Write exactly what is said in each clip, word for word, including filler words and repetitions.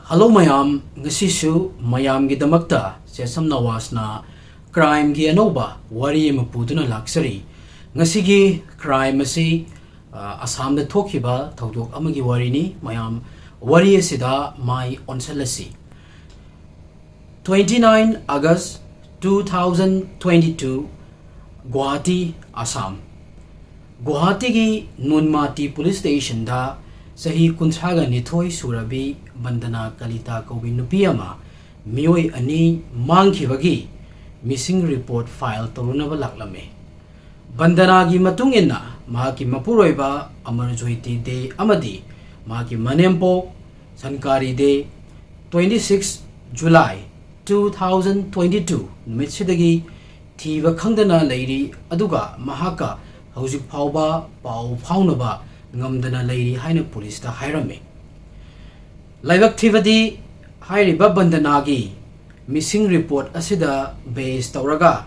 Hello ꯃꯌꯥꯝ, ꯉꯁꯤꯁꯨ ꯃꯌꯥꯝꯒꯤꯗꯃꯛꯇ ꯆꯦꯁꯝ ꯅꯋꯥꯖꯅ crimeꯒꯤ ꯑꯅꯧꯕ ꯋꯥꯔꯤ ꯑꯃ ꯄꯨꯗꯨꯅ ꯂꯥꯛꯆꯔꯤ꯫ ꯉꯁꯤꯒꯤ crime ꯑꯁꯤ, ꯑ, ꯑꯁꯥꯝꯗ ꯊꯣꯛꯈꯤꯕ ꯊꯧꯗꯣꯛ ꯑꯃꯒꯤ ꯋꯥꯔꯤꯅꯤ꯫ ꯃꯌꯥꯝ, ꯋꯥꯔꯤ ꯑꯁꯤꯗ ꯃꯥꯏ ꯑꯣꯟꯁꯤꯜꯂꯁꯤ꯫ Twenty nine August two thousand twenty two, Guwahati, Assam. ꯒꯨꯋꯥꯍꯥꯇꯤꯒꯤ ꯅꯨꯟꯃꯥꯇꯤ police stationꯗ ꯆꯍꯤ ꯀꯨꯟꯊ꯭ꯔꯥꯒ ꯅꯤꯊꯣꯏ ꯁꯨꯔꯕꯤ ꯕꯟꯗꯅꯥ ꯀꯂꯤꯇꯥ ꯀꯧꯕꯤ ꯅꯨꯄꯤ ꯑꯃ, ꯃꯤꯑꯣꯏ ꯑꯅꯤ ꯃꯥꯡꯈꯤꯕꯒꯤ missing report file ꯇꯧꯔꯨꯅꯕ ꯂꯥꯛꯂꯝꯃꯤ꯫ ꯕꯟꯗꯅꯥꯒꯤ ꯃꯇꯨꯡ ꯏꯟꯅ, ꯃꯍꯥꯛꯀꯤ ꯃꯄꯨꯔꯣꯏꯕ ꯑꯃꯔ ꯖꯣꯏꯇꯤ ꯗꯦ ꯑꯃꯗꯤ ꯃꯍꯥꯛꯀꯤ ꯃꯅꯦꯝꯄꯣꯛ ꯁꯟꯀꯥꯔꯤ ꯗꯦ, twenty six July two thousand twenty two ꯅꯨꯃꯤꯠꯁꯤꯗꯒꯤ ꯊꯤꯕ ꯈꯪꯗꯅ ꯂꯩꯔꯤ, ꯑꯗꯨꯒ ꯃꯍꯥꯛꯀ ꯍꯧꯖꯤꯛ ꯐꯥꯎꯕ ꯄꯥꯎ ꯐꯥꯎꯅꯕ ꯉꯝꯗꯅ ꯂꯩꯔꯤ ꯍꯥꯏꯅ ꯄꯨꯂꯤꯁꯇ ꯍꯥꯏꯔꯝꯃꯤ꯫ ꯂꯥꯏꯕꯛ ꯊꯤꯕꯗꯤ, ꯍꯥꯏꯔꯤꯕ ꯕꯟꯗꯅꯥꯒꯤ missing report ꯑꯁꯤꯗ base ꯇꯧꯔꯒ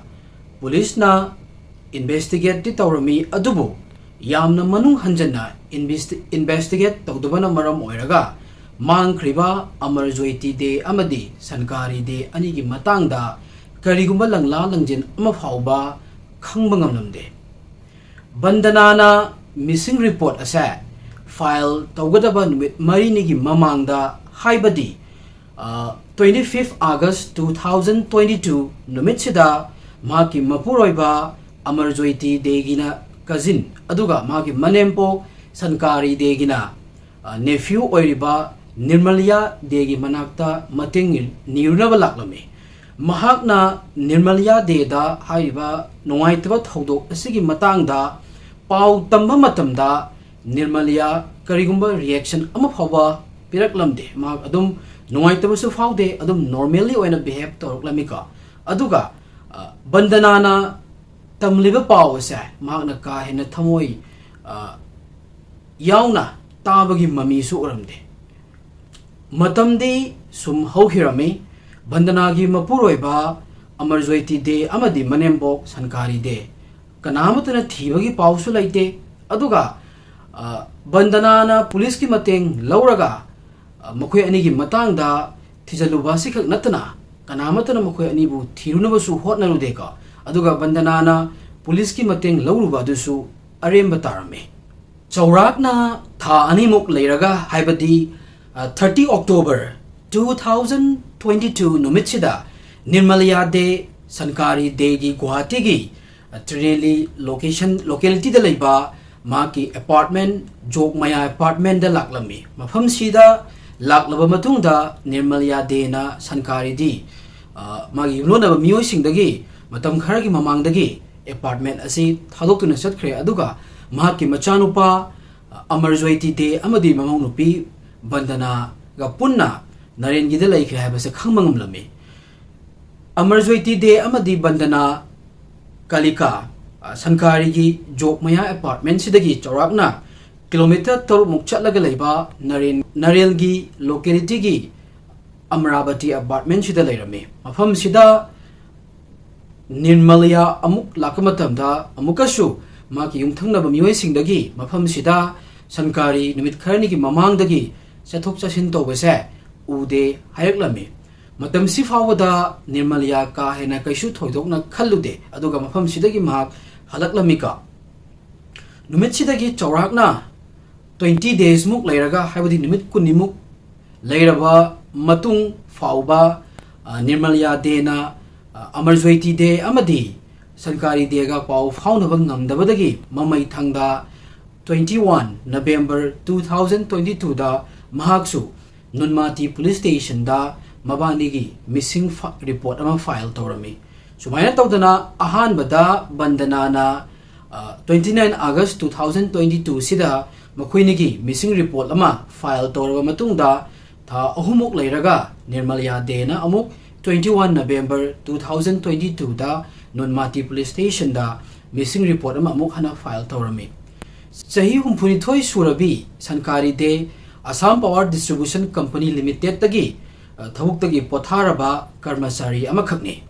ꯄꯨꯂꯤꯁꯅ investigateꯇꯤ ꯇꯧꯔꯝꯃꯤ, ꯑꯗꯨꯕꯨ ꯌꯥꯝꯅ ꯃꯅꯨꯡ ꯍꯟꯖꯟꯅ investi-, investigate ꯇꯧꯗꯕꯅ ꯃꯔꯝ ꯑꯣꯏꯔꯒ ꯃꯥꯡꯈ꯭ꯔꯤꯕ ꯑꯃꯔ ꯖꯣꯏꯇꯤ ꯗꯦ ꯑꯃꯗꯤ ꯁꯟꯀꯥꯔꯤ ꯗꯦ ꯑꯅꯤꯒꯤ ꯃꯇꯥꯡꯗ ꯀꯔꯤꯒꯨꯝꯕ ꯂꯪꯂꯥ ꯂꯪꯖꯦꯟ ꯑꯃ ꯐꯥꯎꯕ ꯈꯪꯕ ꯉꯝꯂꯝꯗꯦ꯫ ꯕꯟꯗꯅꯥꯅ missing report ꯑꯁꯦ file ꯇꯧꯒꯗꯕ ꯅꯨꯃꯤꯠ ꯃꯔꯤꯅꯤꯒꯤ ꯃꯃꯥꯡꯗ, ꯍꯥꯏꯕꯗꯤ, ꯑ, twenty fifth August two thousand twenty two ꯅꯨꯃꯤꯠꯁꯤꯗ ꯃꯍꯥꯛꯀꯤ ꯃꯄꯨꯔꯣꯏꯕ ꯑꯃꯔ ꯖꯣꯏꯇꯤ ꯗꯦꯒꯤꯅ cousin, ꯑꯗꯨꯒ ꯃꯍꯥꯛꯀꯤ ꯃꯅꯦꯝꯄꯣꯛ ꯁꯟꯀꯥꯔꯤ ꯗꯦꯒꯤꯅ, ꯑ, nephew ꯑꯣꯏꯔꯤꯕ ꯅꯤꯔꯃꯂꯤꯌꯥ ꯗꯦꯒꯤ ꯃꯅꯥꯛꯇ ꯃꯇꯦꯡ ꯅꯤꯔꯨꯅꯕ ꯂꯥꯛꯂꯝꯃꯤ꯫ ꯃꯍꯥꯛꯅ ꯅꯤꯔꯃꯂꯤꯌꯥ ꯗꯦꯗ ꯍꯥꯏꯔꯤꯕ ꯅꯨꯡꯉꯥꯏꯇꯕ ꯊꯧꯗꯣꯛ ꯑꯁꯤꯒꯤ ꯃꯇꯥꯡꯗ ꯄꯥꯎ ꯇꯝꯕ ꯃꯇꯝꯗ, ꯅꯤꯔꯃꯂꯤꯌꯥ ꯀꯔꯤꯒꯨꯝꯕ reaction ꯑꯃ ꯐꯥꯎꯕ ꯄꯤꯔꯛꯂꯝꯗꯦ꯫ ꯃꯍꯥꯛ ꯑꯗꯨꯝ ꯅꯨꯡꯉꯥꯏꯇꯕꯁꯨ ꯐꯥꯎꯗꯦ, ꯑꯗꯨꯝ normally ꯑꯣꯏꯅ behave ꯇꯧꯔꯛꯂꯝꯃꯤꯀꯣ꯫ ꯑꯗꯨꯒ, ꯑ, ꯕꯟꯗꯅꯥꯅ ꯇꯝꯂꯤꯕ ꯄꯥꯎ ꯑꯁꯦ ꯃꯍꯥꯛꯅ ꯀꯥ ꯍꯦꯟꯅ ꯊꯃꯣꯏ, ꯑ, ꯌꯥꯎꯅ ꯇꯥꯕꯒꯤ ꯃꯃꯤꯁꯨ ꯎꯔꯝꯗꯦ꯫ ꯃꯇꯝꯗꯤ ꯁꯨꯝ ꯍꯧꯈꯤꯔꯝꯃꯤ꯫ ꯕꯟꯗꯅꯥꯒꯤ ꯃꯄꯨꯔꯣꯏꯕ ꯑꯃꯔ ꯖꯣꯏꯇꯤ ꯗꯦ ꯑꯃꯗꯤ ꯃꯅꯦꯝꯕꯣꯛ ꯁꯟꯀꯥꯔꯤ ꯗꯦ ꯀꯅꯥꯃꯠꯇꯅ ꯊꯤꯕꯒꯤ ꯄꯥꯎꯁꯨ ꯂꯩꯇꯦ꯫ ꯑꯗꯨꯒ, ꯑ, ꯕꯟꯗꯅꯥꯅ ꯄꯨꯂꯤꯁꯀꯤ ꯃꯇꯦꯡ ꯂꯧꯔꯒ, ꯃꯈꯣꯏ ꯑꯅꯤꯒꯤ ꯃꯇꯥꯡꯗ ꯊꯤꯖꯤꯜꯂꯨꯕ ꯑꯁꯤꯈꯛ ꯅꯠꯇꯅ ꯀꯅꯥꯃꯠꯇꯅ ꯃꯈꯣꯏ ꯑꯅꯤꯕꯨ ꯊꯤꯔꯨꯅꯕꯁꯨ ꯍꯣꯠꯅꯔꯨꯗꯦꯀꯣ꯫ ꯑꯗꯨꯒ ꯕꯟꯗꯅꯥꯅ ꯄꯨꯂꯤꯁꯀꯤ ꯃꯇꯦꯡ ꯂꯧꯔꯨꯕ ꯑꯗꯨꯁꯨ ꯑꯔꯦꯝꯕ ꯇꯥꯔꯝꯃꯤ꯫ ꯆꯥꯎꯔꯥꯛꯅ ꯊꯥ ꯑꯅꯤꯃꯨꯛ ꯂꯩꯔꯒ, ꯍꯥꯏꯕꯗꯤ, ꯑ, thirty October two thousand twenty two ꯅꯨꯃꯤꯠꯁꯤꯗ ꯅꯤꯔꯃꯂꯤꯌꯥ ꯗꯦ, ꯁꯟꯀꯥꯔꯤ ꯗꯦꯒꯤ ꯒꯨꯋꯥꯍꯥꯇꯤꯒꯤ, ꯑ, ꯇ꯭ꯔꯤꯅꯦꯂꯤ location, localityꯗ ꯂꯩꯕ ꯃꯍꯥꯛꯀꯤ apartment, ꯖꯣꯛ ꯃꯌꯥ apartmentꯗ ꯂꯥꯛꯂꯝꯃꯤ꯫ ꯃꯐꯝꯁꯤꯗ ꯂꯥꯛꯂꯕ ꯃꯇꯨꯡꯗ ꯅꯤꯔꯃꯂꯤꯌꯥ ꯗꯦꯅ ꯁꯟꯀꯥꯔꯤꯗꯤ, ꯑ, ꯃꯥꯒꯤ ꯌꯨꯝꯂꯣꯟꯅꯕ ꯃꯤꯑꯣꯏꯁꯤꯡꯗꯒꯤ ꯃꯇꯝ ꯈꯔꯒꯤ ꯃꯃꯥꯡꯗꯒꯤ apartment ꯑꯁꯤ ꯊꯥꯗꯣꯛꯇꯨꯅ ꯆꯠꯈ꯭ꯔꯦ꯫ ꯑꯗꯨꯒ ꯃꯍꯥꯛꯀꯤ ꯃꯆꯥꯅꯨꯄꯥ, ꯑ, ꯑꯃꯔꯖꯣꯏꯇꯤ ꯗꯦ ꯑꯃꯗꯤ ꯃꯃꯧ ꯅꯨꯄꯤ ꯕꯟꯗꯅꯥꯒ ꯄꯨꯟꯅ ꯅꯔꯦꯟꯒꯤꯗ ꯂꯩꯈ꯭ꯔꯦ ꯍꯥꯏꯕꯁꯦ ꯈꯪꯕ ꯉꯝꯂꯝꯃꯤ꯫ ꯑꯃꯔꯖꯣꯏꯇꯤ ꯗꯦ ꯑꯃꯗꯤ ꯕꯟꯗꯅꯥ ꯀꯥꯂꯤꯀꯥ, ꯑ, ꯁꯟꯀꯥꯔꯤꯒꯤ ꯖꯣꯛ ꯃꯌꯥ apartmentꯁꯤꯗꯒꯤ ꯆꯥꯎꯔꯥꯛꯅ kilometre ꯇꯔꯨꯛꯃꯨꯛ ꯆꯠꯂꯒ ꯂꯩꯕ ꯅꯔꯦꯟ-, ꯅꯔꯦꯜꯒꯤ localityꯒꯤ ꯑꯃꯔꯥꯕꯇꯤ apartmentꯁꯤꯗ ꯂꯩꯔꯝꯃꯤ꯫ ꯃꯐꯝꯁꯤꯗ ꯅꯤꯔꯃꯂꯤꯌꯥ ꯑꯃꯨꯛ ꯂꯥꯛꯄ ꯃꯇꯝꯗ ꯑꯃꯨꯛꯀꯁꯨ ꯃꯍꯥꯛꯀꯤ ꯌꯨꯝꯊꯪꯅꯕ ꯃꯤꯑꯣꯏꯁꯤꯡꯗꯒꯤ ꯃꯐꯝꯁꯤꯗ ꯁꯟꯀꯥꯔꯤ ꯅꯨꯃꯤꯠ ꯈꯔꯅꯤꯒꯤ ꯃꯃꯥꯡꯗꯒꯤ ꯆꯠꯊꯣꯛ ꯆꯠꯁꯤꯟ ꯇꯧꯕꯁꯦ ꯎꯗꯦ ꯍꯥꯏꯔꯛꯂꯝꯃꯤ꯫ ꯃꯇꯝꯁꯤ ꯐꯥꯎꯕꯗ ꯅꯤꯔꯃꯂꯤꯌꯥ ꯀꯥ ꯍꯦꯟꯅ ꯀꯩꯁꯨ ꯊꯣꯏꯗꯣꯛꯅ ꯈꯜꯂꯨꯗꯦ, ꯑꯗꯨꯒ ꯃꯐꯝꯁꯤꯗꯒꯤ ꯃꯍꯥꯛ ꯍꯜꯂꯛꯂꯝꯃꯤꯀꯣ꯫ ꯅꯨꯃꯤꯠꯁꯤꯗꯒꯤ ꯆꯥꯎꯔꯥꯛꯅ twenty daysꯃꯨꯛ ꯂꯩꯔꯒ, ꯍꯥꯏꯕꯗꯤ ꯅꯨꯃꯤꯠ ꯀꯨꯟꯅꯤꯃꯨꯛ ꯂꯩꯔꯕ ꯃꯇꯨꯡ ꯐꯥꯎꯕ, ꯑ, ꯅꯤꯔꯃꯂꯤꯌꯥ ꯗꯦꯅ, ꯑ, ꯑꯃꯔꯖꯣꯏꯇꯤ ꯗꯦ ꯑꯃꯗꯤ ꯁꯟꯀꯥꯔꯤ ꯗꯦꯒ ꯄꯥꯎ ꯐꯥꯎꯅꯕ ꯉꯝꯗꯕꯗꯒꯤ ꯃꯃꯩ ꯊꯪꯗ twenty one November two thousand twenty twoꯗ ꯃꯍꯥꯛꯁꯨ ꯅꯨꯟꯃꯥꯇꯤ police stationꯗ ꯃꯕꯥꯅꯤꯒꯤ missing ꯐ-, report ꯑꯃ file ꯇꯧꯔꯝꯃꯤ꯫ ꯁꯨꯃꯥꯏꯅ ꯇꯧꯗꯅ ꯑꯍꯥꯟꯕꯗ ꯕꯟꯗꯅꯥꯅ, ꯑ, twenty nine August two thousand twenty twoꯁꯤꯗ ꯃꯈꯣꯏꯅꯤꯒꯤ missing report ꯑꯃ file ꯇꯧꯔꯕ ꯃꯇꯨꯡꯗ, ꯊꯥ ꯑꯍꯨꯝꯃꯨꯛ ꯂꯩꯔꯒ ꯅꯤꯔꯃꯂꯤꯌꯥ ꯗꯦꯅ ꯑꯃꯨꯛ twenty one November two thousand twenty twoꯗ ꯅꯨꯟꯃꯥꯇꯤ police stationꯗ missing report ꯑꯃ ꯑꯃꯨꯛ ꯍꯟꯅ file ꯇꯧꯔꯝꯃꯤ꯫ ꯆꯍꯤ ꯍꯨꯝꯐꯨꯅꯤꯊꯣꯏ ꯁꯨꯔꯕꯤ ꯁꯟꯀꯥꯔꯤ ꯗꯦ Assam Power Distribution Company Limitedꯇꯒꯤ, ꯑ, ꯊꯕꯛꯇꯒꯤ ꯄꯣꯊꯥꯔꯕ ꯀꯔꯃꯆꯥꯔꯤ ꯑꯃꯈꯛꯅꯤ꯫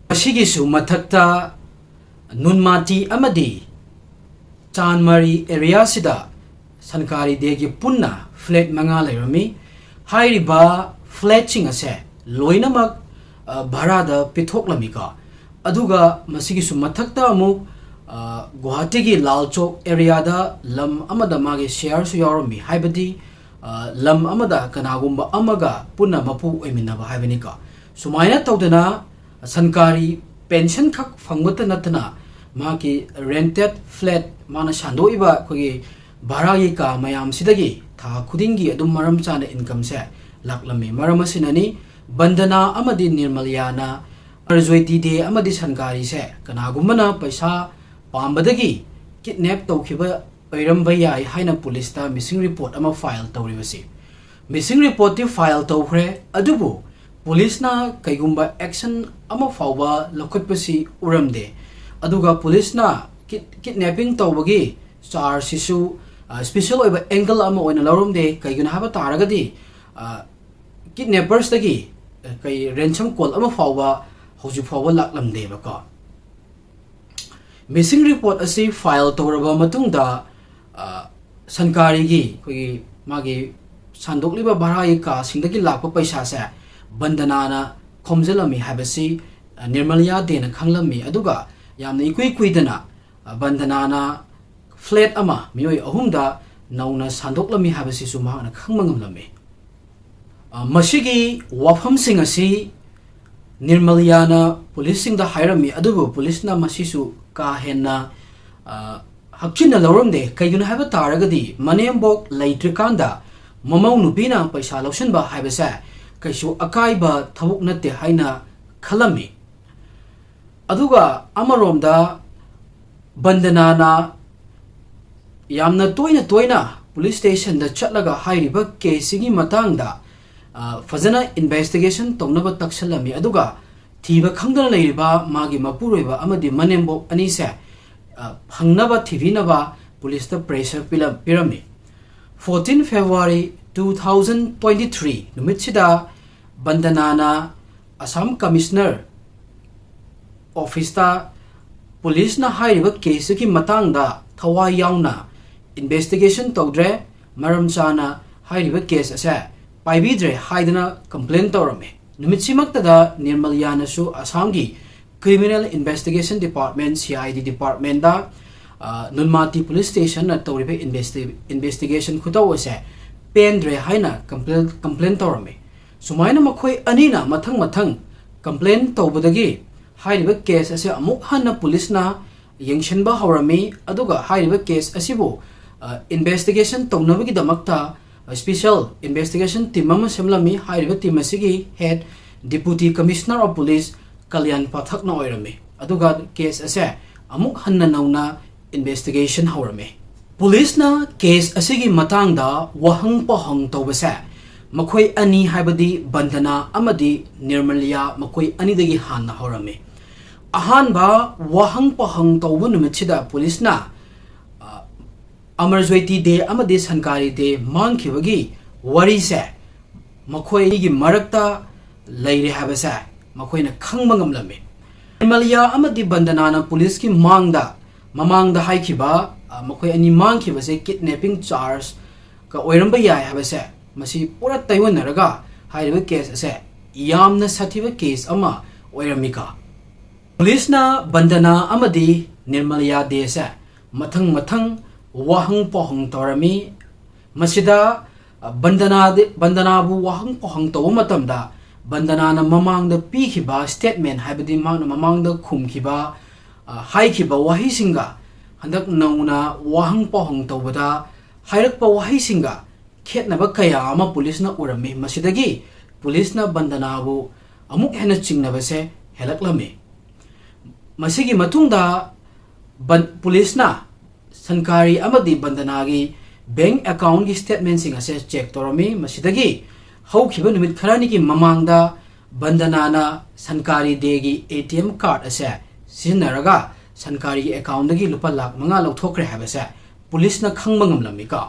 ꯃꯁꯤꯒꯤꯁꯨ ꯃꯊꯛꯇ ꯅꯨꯟꯃꯥꯇꯤ ꯑꯃꯗꯤ ꯆꯥꯟꯃꯥꯔꯤ areaꯁꯤꯗ ꯁꯟꯀꯥꯔꯤ ꯗꯦꯒꯤ ꯄꯨꯟꯅ flat ꯃꯉꯥ ꯂꯩꯔꯝꯃꯤ꯫ ꯍꯥꯏꯔꯤꯕ ꯐ꯭ꯂꯦꯠꯁꯤꯡ ꯑꯁꯦ ꯂꯣꯏꯅꯃꯛ, ꯑ, ꯚꯔꯥꯗ ꯄꯤꯊꯣꯛꯂꯝꯃꯤꯀꯣ꯫ ꯑꯗꯨꯒ ꯃꯁꯤꯒꯤꯁꯨ ꯃꯊꯛꯇ ꯑꯃꯨꯛ, ꯑ, ꯒꯨꯋꯥꯍꯥꯇꯤꯒꯤ ꯂꯥꯜ ꯆꯧꯛ ꯑꯦꯔꯤꯌꯥꯗ ꯂꯝ ꯑꯃꯗ ꯃꯥꯒꯤ ꯁꯤꯌꯥꯔꯁꯨ ꯌꯥꯎꯔꯝꯃꯤ, ꯍꯥꯏꯕꯗꯤ, ꯑ, ꯂꯝ ꯑꯃꯗ ꯀꯅꯥꯒꯨꯝꯕ ꯑꯃꯒ ꯄꯨꯟꯅ ꯃꯄꯨ ꯑꯣꯏꯃꯤꯟꯅꯕ ꯍꯥꯏꯕꯅꯤꯀꯣ꯫ ꯁꯨꯃꯥꯏꯅ ꯇꯧꯗꯅ ꯁꯟꯀꯥꯔꯤ ꯄꯦꯟꯁꯟ ꯈꯛ ꯐꯪꯕꯇ ꯅꯠꯇꯅ ꯃꯍꯥꯛꯀꯤ ꯔꯦꯟꯇꯦꯠ ꯐ꯭ꯂꯦꯠ, ꯃꯥꯅ ꯁꯥꯟꯗꯣꯛꯏꯕ ꯑꯩꯈꯣꯏꯒꯤ ꯚꯔꯥꯒꯤ ꯀꯥ ꯃꯌꯥꯝꯁꯤꯗꯒꯤ ꯊꯥ ꯈꯨꯗꯤꯡꯒꯤ ꯑꯗꯨꯝ ꯃꯔꯝ ꯆꯥꯅ ꯏꯟꯀꯝꯁꯦ ꯂꯥꯛꯂꯝꯃꯤ꯫ ꯃꯔꯝ ꯑꯁꯤꯅꯅꯤ ꯕꯟꯗꯅꯥ ꯑꯃꯗꯤ ꯅꯤꯔꯃꯂꯤꯌꯥꯅ ꯃꯔꯖꯣꯏꯇꯤ ꯗꯦ ꯑꯃꯗꯤ ꯁꯟꯀꯥꯔꯤꯁꯦ ꯀꯅꯥꯒꯨꯝꯕꯅ ꯄꯩꯁꯥ ꯄꯥꯝꯕꯗꯒꯤ ꯀꯤꯗꯅꯦꯞ ꯇꯧꯈꯤꯕ ꯑꯣꯏꯔꯝꯕ ꯌꯥꯏ ꯍꯥꯏꯅ ꯄꯨꯂꯤꯁꯇ ꯃꯤꯁꯤꯡ ꯔꯤꯄꯣꯔꯠ ꯑꯃ ꯐꯥꯏꯜ ꯇꯧꯔꯤꯕꯁꯤ꯫ ꯃꯤꯁꯤꯡ ꯔꯤꯄꯣꯔꯠꯇꯤ ꯐꯥꯏꯜ ꯇꯧꯈ꯭ꯔꯦ, ꯑꯗꯨꯕꯨ ꯄꯨꯂꯤꯁꯅ ꯀꯩꯒꯨꯝꯕ ꯑꯦꯛꯁꯟ ꯑꯃ ꯐꯥꯎꯕ ꯂꯧꯈꯠꯄꯁꯤ ꯎꯔꯝꯗꯦ꯫ ꯑꯗꯨꯒ ꯄꯨꯂꯤꯁꯅ ꯀꯤꯠ-, ꯀꯤꯗꯅꯦꯄꯤꯡ ꯇꯧꯕꯒꯤ ꯆꯥꯔꯖꯁꯤꯁꯨ, ꯑ, ꯁ꯭ꯄꯤꯁꯦꯜ ꯑꯣꯏꯕ ꯑꯦꯡꯒꯜ ꯑꯃ ꯑꯣꯏꯅ ꯂꯧꯔꯝꯗꯦ꯫ ꯀꯩꯒꯤꯅꯣ ꯍꯥꯏꯕ ꯇꯥꯔꯒꯗꯤ, ꯑ, ꯀꯤꯗꯅꯦꯄꯔꯁꯇꯒꯤ, ꯑ, ꯀꯩ ꯔꯦꯟꯁꯝ ꯀꯣꯜ ꯑꯃ ꯐꯥꯎꯕ ꯍꯧꯖꯤꯛ ꯐꯥꯎꯕ ꯂꯥꯛꯂꯝꯗꯦꯕꯀꯣ꯫ ꯃꯤꯁꯤꯡ ꯔꯤꯄꯣꯔꯠ ꯑꯁꯤ ꯐꯥꯏꯜ ꯇꯧꯔꯕ ꯃꯇꯨꯡꯗ, ꯑ, ꯁꯟꯀꯥꯔꯤꯒꯤ ꯑꯩꯈꯣꯏꯒꯤ ꯃꯥꯒꯤ ꯁꯟꯗꯣꯛꯂꯤꯕ ꯚꯔꯥꯒꯤ ꯀꯥꯁꯤꯡꯗꯒꯤ ꯂꯥꯛꯄ ꯄꯩꯁꯥꯁꯦ ꯕꯟꯗꯅꯥꯅ ꯈꯣꯝꯖꯤꯜꯂꯝꯃꯤ ꯍꯥꯏꯕꯁꯤ, ꯑ, ꯅꯤꯔꯃꯂꯤꯌꯥ ꯗꯦꯅ ꯈꯪꯂꯝꯃꯤ꯫ ꯑꯗꯨꯒ ꯌꯥꯝꯅ ꯏꯀꯨꯏ ꯀꯨꯏꯗꯅ, ꯑ, ꯕꯟꯗꯅꯥꯅ ꯐ꯭ꯂꯦꯠ ꯑꯃ ꯃꯤꯑꯣꯏ ꯑꯍꯨꯝꯗ ꯅꯧꯅ ꯁꯟꯗꯣꯛꯂꯝꯃꯤ ꯍꯥꯏꯕꯁꯤꯁꯨ ꯃꯍꯥꯛꯅ ꯈꯪꯕ ꯉꯝꯂꯝꯃꯤ꯫ ꯑ, ꯃꯁꯤꯒꯤ ꯋꯥꯐꯝꯁꯤꯡ ꯑꯁꯤ ꯅꯤꯔꯃꯂꯤꯌꯥꯅ ꯄꯨꯂꯤꯁꯁꯤꯡꯗ ꯍꯥꯏꯔꯝꯃꯤ, ꯑꯗꯨꯕꯨ ꯄꯨꯂꯤꯁꯅ ꯃꯁꯤꯁꯨ ꯀꯥ ꯍꯦꯟꯅ, ꯑ, ꯍꯛꯆꯤꯟꯅ ꯂꯧꯔꯝꯗꯦ꯫ ꯀꯩꯒꯤꯅꯣ ꯍꯥꯏꯕ ꯇꯥꯔꯒꯗꯤ ꯃꯅꯦꯝꯕꯣꯛ ꯂꯩꯇ꯭ꯔꯤꯀꯥꯟꯗ ꯃꯃꯧ ꯅꯨꯄꯤꯅ ꯄꯩꯁꯥ ꯂꯧꯁꯤꯟꯕ ꯍꯥꯏꯕꯁꯦ ꯀꯩꯁꯨ ꯑꯀꯥꯏꯕ ꯊꯕꯛ ꯅꯠꯇꯦ ꯍꯥꯏꯅ ꯈꯜꯂꯝꯃꯤ꯫ ꯑꯗꯨꯒ ꯑꯃꯔꯣꯝꯗ ꯕꯟꯗꯅꯥꯅ ꯌꯥꯝꯅ ꯇꯣꯏꯅ ꯇꯣꯏꯅ ꯄꯨꯂꯤꯁ ꯁ꯭ꯇꯦꯁꯟꯗ ꯆꯠꯂꯒ ꯍꯥꯏꯔꯤꯕ ꯀꯦꯁꯁꯤꯒꯤ ꯃꯇꯥꯡꯗ, ꯑ, ꯐꯖꯅ ꯏꯟꯚꯦꯁꯇꯤꯒꯦꯁꯟ ꯇꯧꯅꯕ ꯇꯛꯁꯜꯂꯝꯃꯤ꯫ ꯑꯗꯨꯒ ꯊꯤꯕ ꯈꯪꯗꯅ ꯂꯩꯔꯤꯕ ꯃꯥꯒꯤ ꯃꯄꯨꯔꯣꯏꯕ ꯑꯃꯗꯤ ꯃꯅꯦꯝꯕꯣꯛ ꯑꯅꯤꯁꯦ, ꯑ, ꯐꯪꯅꯕ ꯊꯤꯕꯤꯅꯕ ꯄꯨꯂꯤꯁꯇ pressure ꯄꯤꯂꯝ-, ꯄꯤꯔꯝꯃꯤ꯫ Fourteen February two thousand twenty three ꯅꯨꯃꯤꯠꯁꯤꯗ ꯕꯟꯗꯅꯥꯅ ꯑꯁꯥꯝ ꯀꯃꯤꯁꯅꯔ ꯑꯣꯐꯤꯁꯇ ꯄꯨꯂꯤꯁꯅ ꯍꯥꯏꯔꯤꯕ ꯀꯦꯁꯁꯤꯒꯤ ꯃꯇꯥꯡꯗ ꯊꯋꯥꯏ ꯌꯥꯎꯅ ꯏꯟꯚꯦꯁꯇꯤꯒꯦꯁꯟ ꯇꯧꯗ꯭ꯔꯦ, ꯃꯔꯝ ꯆꯥꯅ ꯍꯥꯏꯔꯤꯕ ꯀꯦꯁ ꯑꯁꯦ ꯄꯥꯏꯕꯤꯗ꯭ꯔꯦ ꯍꯥꯏꯗꯅ complain ꯇꯧꯔꯝꯃꯤ꯫ ꯅꯨꯃꯤꯠꯁꯤꯃꯛꯇꯗ ꯅꯤꯔꯃꯂꯤꯌꯥꯅꯁꯨ ꯑꯁꯥꯝꯒꯤ Criminal Investigation Department, C I D departmentꯗ, ꯑ, ꯅꯨꯟꯃꯥꯇꯤ police stationꯅ ꯇꯧꯔꯤꯕ investi-, investigation ꯈꯨꯇꯧ ꯑꯁꯦ ꯄꯦꯟꯗ꯭ꯔꯦ ꯍꯥꯏꯅ complain, complain ꯇꯧꯔꯝꯃꯤ꯫ ꯁꯨꯃꯥꯏꯅ ꯃꯈꯣꯏ ꯑꯅꯤꯅ ꯃꯊꯪ ꯃꯊꯪ complain ꯇꯧꯕꯗꯒꯤ ꯍꯥꯏꯔꯤꯕ case ꯑꯁꯦ ꯑꯃꯨꯛ ꯍꯟꯅ policeꯅ ꯌꯦꯡꯁꯤꯟꯕ ꯍꯧꯔꯝꯃꯤ꯫ ꯑꯗꯨꯒ ꯍꯥꯏꯔꯤꯕ case ꯑꯁꯤꯕꯨ, ꯑ, investigation ꯇꯧꯅꯕꯒꯤꯗꯃꯛꯇ special investigation team ꯑꯃ ꯁꯦꯝꯂꯝꯃꯤ꯫ ꯍꯥꯏꯔꯤꯕ team ꯑꯁꯤꯒꯤ head Deputy Commissioner of Police Kalyan ꯄꯥꯊꯛꯅ ꯑꯣꯏꯔꯝꯃꯤ꯫ ꯑꯗꯨꯒ case ꯑꯁꯦ ꯑꯃꯨꯛ ꯍꯟꯅ ꯅꯧꯅ investigation ꯍꯧꯔꯝꯃꯤ꯫ Policeꯅ case ꯑꯁꯤꯒꯤ ꯃꯇꯥꯡꯗ ꯋꯥꯍꯪ ꯄꯥꯎꯍꯪ ꯇꯧꯕꯁꯦ ꯃꯈꯣꯏ ꯑꯅꯤ, ꯍꯥꯏꯕꯗꯤ ꯕꯟꯗꯅꯥ ꯑꯃꯗꯤ ꯅꯤꯔꯃꯂꯤꯌꯥ, ꯃꯈꯣꯏ ꯑꯅꯤꯗꯒꯤ ꯍꯥꯟꯅ ꯍꯧꯔꯝꯃꯤ꯫ ꯑꯍꯥꯟꯕ ꯋꯥꯍꯪ ꯄꯥꯎꯍꯪ ꯇꯧꯕ ꯅꯨꯃꯤꯠꯁꯤꯗ policeꯅ, ꯑ, ꯑꯃꯔ ꯖ꯭ꯌꯣꯇꯤ ꯗꯦ ꯑꯃꯗꯤ ꯁꯟꯀꯥꯔꯤ ꯗꯦ ꯃꯥꯡꯈꯤꯕꯒꯤ ꯋꯥꯔꯤꯁꯦ ꯃꯈꯣꯏꯒꯤ ꯃꯔꯛꯇ ꯂꯩꯔꯦ ꯍꯥꯏꯕꯁꯦ ꯃꯈꯣꯏꯅ ꯈꯪꯕ ꯉꯝꯂꯝꯃꯤ꯫ ꯅꯤꯔꯃꯂꯤꯌꯥ ꯑꯃꯗꯤ ꯕꯟꯗꯅꯥꯅ policeꯀꯤ ꯃꯥꯡꯗ, ꯃꯃꯥꯡꯗ ꯍꯥꯏꯈꯤꯕ, ꯑ, ꯃꯈꯣꯏ ꯑꯅꯤ ꯃꯥꯡꯈꯤꯕꯁꯦ kidnapping chargeꯀ ꯑꯣꯏꯔꯝꯕ ꯌꯥꯏ ꯍꯥꯏꯕꯁꯦ, ꯃꯁꯤ ꯄꯨꯔꯥ ꯇꯩꯑꯣꯟꯅꯔꯒ ꯍꯥꯏꯔꯤꯕ case ꯑꯁꯦ ꯌꯥꯝꯅ ꯁꯥꯊꯤꯕ case ꯑꯃ ꯑꯣꯏꯔꯝꯃꯤꯀꯣ꯫ Policeꯅ ꯕꯟꯗꯅꯥ ꯑꯃꯗꯤ ꯅꯤꯔꯃꯂꯤꯌꯥ ꯗꯦꯁꯦ ꯃꯊꯪ ꯃꯊꯪ ꯋꯥꯍꯪ ꯄꯥꯎꯍꯪ ꯇꯧꯔꯝꯃꯤ꯫ ꯃꯁꯤꯗ, ꯑ, ꯕꯟꯗꯅꯥꯗꯤ-, ꯕꯟꯗꯅꯥꯕꯨ ꯋꯥꯍꯪ ꯄꯥꯎꯍꯪ ꯇꯧꯕ ꯃꯇꯝꯗ ꯕꯟꯗꯅꯥꯅ ꯃꯃꯥꯡꯗ ꯄꯤꯈꯤꯕ statement, ꯍꯥꯏꯕꯗꯤ ꯃꯍꯥꯛꯅ ꯃꯃꯥꯡꯗ ꯈꯨꯝꯈꯤꯕ, ꯑ, ꯍꯥꯏꯈꯤꯕ ꯋꯥꯍꯩꯁꯤꯡꯒ ꯍꯟꯗꯛ ꯅꯧꯅ ꯋꯥꯍꯪ ꯄꯥꯎꯍꯪ ꯇꯧꯕꯗ ꯍꯥꯏꯔꯛꯄ ꯋꯥꯍꯩꯁꯤꯡꯒ ꯈꯦꯠꯅꯕ ꯀꯌꯥ ꯑꯃ policeꯅ ꯎꯔꯝꯃꯤ꯫ ꯃꯁꯤꯗꯒꯤ policeꯅ ꯕꯟꯗꯅꯥꯕꯨ ꯑꯃꯨꯛ ꯍꯦꯟꯅ ꯆꯤꯡꯅꯕꯁꯦ ꯍꯦꯜꯂꯛꯂꯝꯃꯤ꯫ ꯃꯁꯤꯒꯤ ꯃꯇꯨꯡꯗ ꯕꯟ-, policeꯅ ꯁꯟꯀꯥꯔꯤ ꯑꯃꯗꯤ ꯕꯟꯗꯅꯥꯒꯤ bank accountꯀꯤ statementꯁꯤꯡ ꯑꯁꯦ check ꯇꯧꯔꯝꯃꯤ꯫ ꯃꯁꯤꯗꯒꯤ ꯍꯧꯈꯤꯕ ꯅꯨꯃꯤꯠ ꯈꯔꯅꯤꯒꯤ ꯃꯃꯥꯡꯗ ꯕꯟꯗꯅꯥꯅ ꯁꯟꯀꯥꯔꯤ ꯗꯦꯒꯤ A T M card ꯑꯁꯦ ꯁꯤꯖꯤꯟꯅꯔꯒ ꯁꯟꯀꯥꯔꯤꯒꯤ accountꯗꯒꯤ ꯂꯨꯄꯥ ꯂꯥꯈ ꯃꯉꯥ ꯂꯧꯊꯣꯛꯈ꯭ꯔꯦ ꯍꯥꯏꯕꯁꯦ policeꯅ ꯈꯪꯕ ꯉꯝꯂꯝꯃꯤꯀꯣ꯫